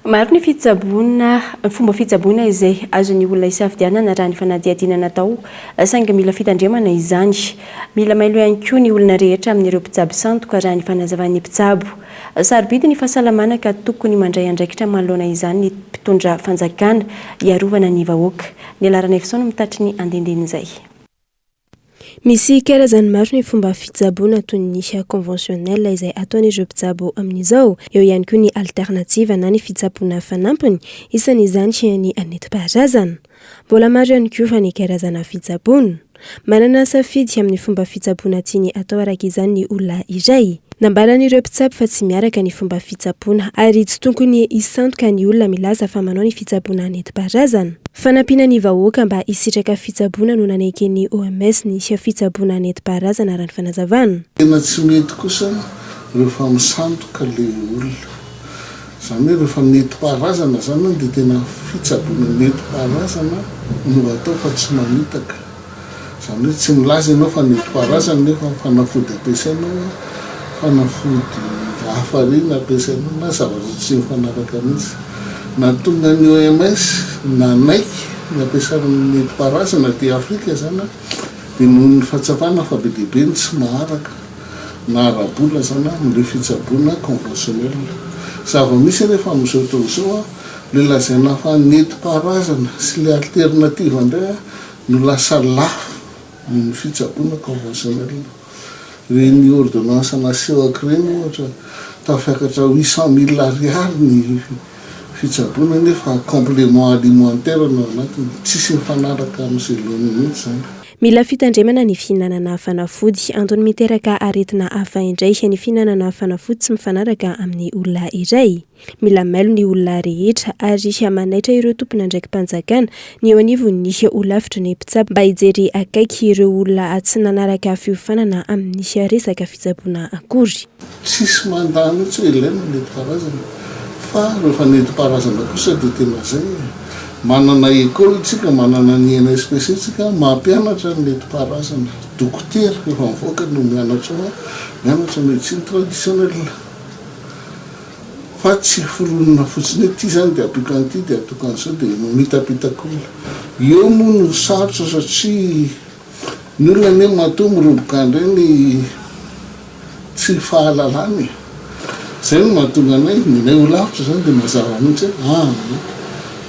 Speaker 4: Maro ny fitsaboana, fomba fitsaboana izay azon'ny olona isafidianana raha ny fanadihadiana natao, saingy mila fitandremana izany. Mila mailo ihany koa ny olona rehetra amin'ireo mpitsabo sandoka raha ny fanazavan'ny mpitsabo. Sarobidy ny fahasalamana ka tokony mandray andraikitra manoloana izany ny mpitondra fanjakana hiarovana ny vahoaka. Ny laharana Efson no mitatry ny andindinin'izay.
Speaker 24: Misy karazany maro ny fomba fitsaboana toy ny conventionnel izay ataon'ireo mpitsabo amin'izao. Eo ihany koa ny alternative na ny fitsaboana fanampiny, isan'izany ny nentim-paharazana. Mbola maro ihany koa ny karazana fitsaboana. Manana safidy amin'ny fomba fitsaboana tiany atao araka izany ny olona iray. Nambaran'ireo mpitsabo fa tsy miaraka ny fomba fitsaboana ary tsy tokony hisandoka ny olona milaza fa manao ny fitsaboana nentim-paharazana. Fanampiana ny vahoaka mba hisitraka fitsaboana no naneken'ny OMS ny fitsaboana nentim-paharazana raha ny fanazavana.
Speaker 9: Tena tsy mety kosa rehefa misandoka le olona. Izany hoe rehefa nentim-paharazana izany dia tena fitsaboana nentim-paharazana no atao fa tsy mamitaka. Izany hoe tsy milaza ianao fa nentim-paharazana nefa ny fanafody ampiasainao fanafody hafa ireny ampiasainao na zavatra tsy mifanaraka mihitsy. Nahatonga ny OMS nanaiky ny ampiasana ny nentim-paharazana aty Afrika izany dia noho ny fahatsapana fa be dia be ny tsy maharaka na ara-bola izany amin'ilay fitsaboana conventionnel. Zava-misy anefa amin'izao fotoana izao ilay lazaina fa nentim-paharazana sy ilay alternative indray no lasa lafo noho ny fitsaboana conventionnel. Ireny ordonnance nasehoko ireny ohatra tafiakatra 800 000 ariary ny fitsaboana nefa complément alimentaire no ao anatiny. Tsisy mifanaraka amin'izay laoniny mihitsy izany.
Speaker 24: Mila fitandremana ny fihinanana fanafody. Antony miteraka aretina hafa indray ny fihinanana fanafody tsy mifanaraka amin'ny olona iray. Mila mailo ny olona rehetra ary manaitra ireo tompon'andraiki-panjakana ny eo anivon'ny holafitry ny mpitsabo mba hijery akaiky ireo olona tsy nanaraka fiofanana amin'ny resaka fitsaboana akory.
Speaker 9: Tsisy mandà mihitsy hoe ilaina ny nentim-paharazana fa rehefa nentim-paharazana kosa dia tena zay e! Manana école tsika, manana ny INSPC tsika mampianatra ny nentim-paharazana, dokotera efa mivoaka no mianatra ao, mianatra médecine traditionnelle. Fa tsy foronina fotsiny hoe ity zany dia ampiako an'ity dia ataoko an'izao dia mamitapitaka olona. Eo moa no sarotra satria ny olona anie matoa miroboka an'ireny tsy fahalalana e. Zay no mahatonga anay, ny anay ho lavitra zany dia mazava mihitsy hoe aa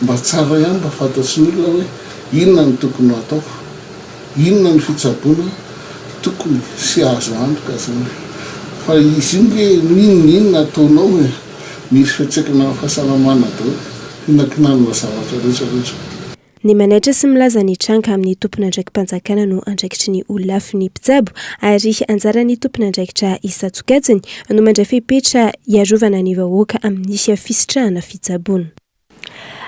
Speaker 9: mba tsara ihany mba fantatry ny olona hoe inona no tokony ho atao. Inona no fitsaboana tokony sy azo antoka zany? Fa izy io nge n'inon'inona ataonao e, misy fiantraikany amin'ny fahasalamana daholo, fihinankinanana zavatra rehetra rehetra.
Speaker 24: Ny manaitra sy milaza ny tranga amin'ny tompon'andraiki-panjakana no andraikitry ny holafin'ny mpitsabo ary anjaran'ny tompon'andraikitra isan-tsokajiny no mandray fepetra hiarovana ny vahoaka amin'ny fisitrahana fitsaboana.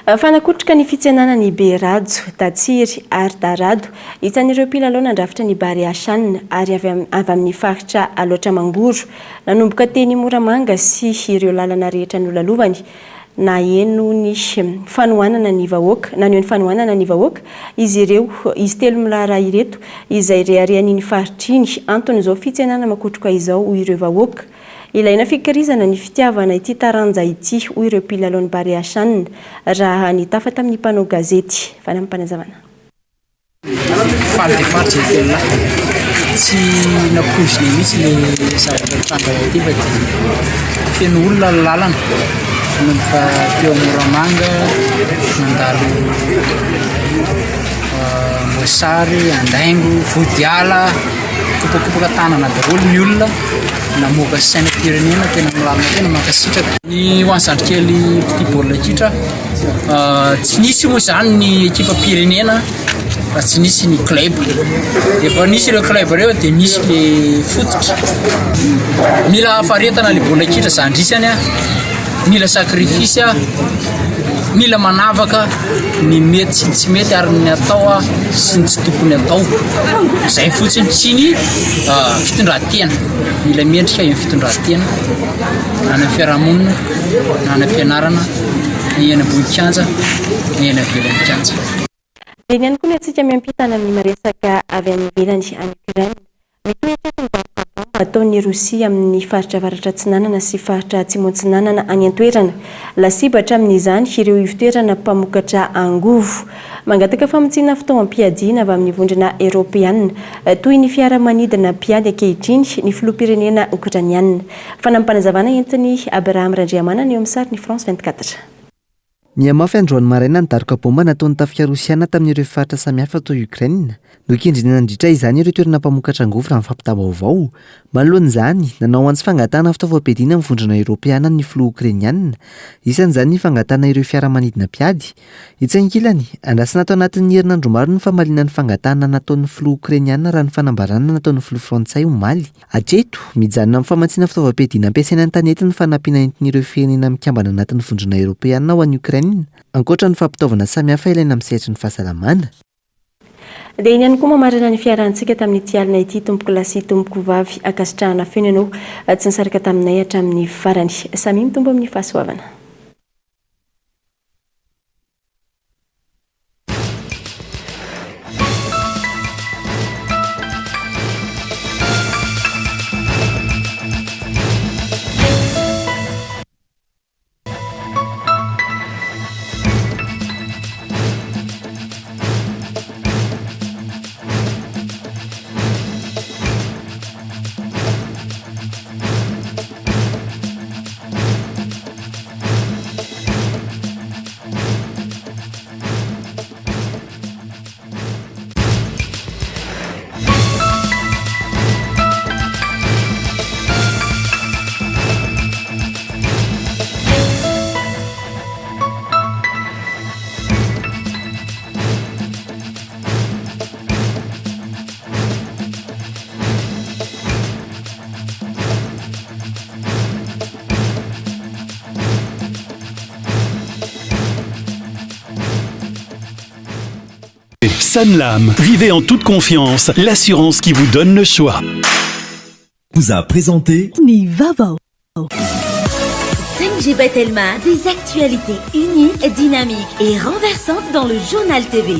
Speaker 4: Fanakotroka ny fitsenana ny Berajo, Datsiry ary Darado, isan'ireo mpilalao nandrafitra ny Barea Chan ary avy avy amin'ny faritra Alaotra Mangoro. Nanomboka teny Moramanga sy ireo lalana rehetra nolalovany, naheno ny fanohanana ny vahoaka, naneho ny fanohanana ny vahoaka izy ireo, izy telo miraharaha ireto, izay reharehan'iny faritra iny. Anton'izao fitsenana makotroka izao hoy ireo vahoaka. Ilaina fikirizana ny fitiavana ity taranja ity, hoy ireo mpilalaon'ny Barea Chan, raha nitafa tamin'ny mpanao gazety. Fanampim-panazavana.
Speaker 12: Faly dia faly izay telo lahy. Tsy nampoizina mihitsy ilay zavatra nitranga tety fa dia feno olona ny lalana. Nanomboka teo Moramanga, nandalo Amboasary, Andaingo, Vodiala. Nikopakopoka tanana daholo ny olona namoaka sainam-pirenena tena milamina tena mankasitraka. Ny ho an'ny zandrikely mpitia baolina kitra, tsy nisy moa izany ny ekipam-pirenena raha tsy nisy ny club. Efa nisy ireo club ireo dia nisy le fototra. Mila faharetana le baolina kitra zandry isany a, mila sacrifice a. Mila manavaka ny mety sy ny tsy mety ary ny atao sy ny tsy tokony atao. Izay fotsiny sy ny fitondran-tena. Mila mendrika eo amin'ny fitondran-tena na any amin'ny fiarahamonina na any am-pianarana na eny ambony kianja na eny ivelan'ny kianja.
Speaker 4: Eny ihany koa ny antsika miampita any amin'ny miresaka avy any ivelany any Ukraine. Mitohy hatreto ny daroka baomba ataon'i Rosia amin'ny faritra avaratra atsinanana sy faritra atsimo atsinanana any an-toerana. Lasibatra amin'izany ireo ivotoerana mpamokatra angovo. Mangataka famotsiana fitaovam-piadiana avy amin'ny vondrona Eoropeana toy ny fiaramanidina mpiady ankehitriny ny filoham-pirenena Okraniana. Fanampim-panazavana entin'i Abraham Randriamanana eo amin'ny sarin'ny France 24.
Speaker 6: Nihamafy androany maraina ny daroka baomba nataon'ny tafika rosiana tamin'ireo faritra samihafa tao Ukraine. Nokendrena nandritra izany ireo toerana mpamokatra angovo raha ny fampitam-baovao. Manoloana izany, nanao antso fangatahana fitaovam-piadiana amin'ny Vondrona Eoropeana ny filoha Okrainiana, isan'izany ny fangatahana ireo fiaramanidina mpiady. Etsy ankilany, andrasana ato anatin'ny herinandro maro ny famaliana ny fangatahana nataon'ny filoha Okrainiana raha ny fanambarana nataon'ny filoha frantsay omaly. Hatreto, mijanona amin'ny famatsiana fitaovam-piadiana ampiasaina an-tanety ny fanampiana entin'ireo firenena mikambana anatin'ny Vondrona Eoropeana ho an'i Ukraine, ankoatra ny fampitaovana samihafa ilaina amin'ny sehatry ny fahasalamana.
Speaker 4: Dia iny ihany koa mamarana ny fiarahantsika tamin'ity alina ity tompokolahy sy tompokovavy ankasitrahana feno ianao tsy nisaraka taminay hatramin'ny farany. Samia mitombo amin'ny fahasoavana.
Speaker 2: Sanlam, vivez en toute confiance, l'assurance qui vous donne le choix.
Speaker 21: Vous a présenté
Speaker 1: Ny vaovao. 5G by Telma, des actualités uniques, dynamiques et renversantes dans le journal TV.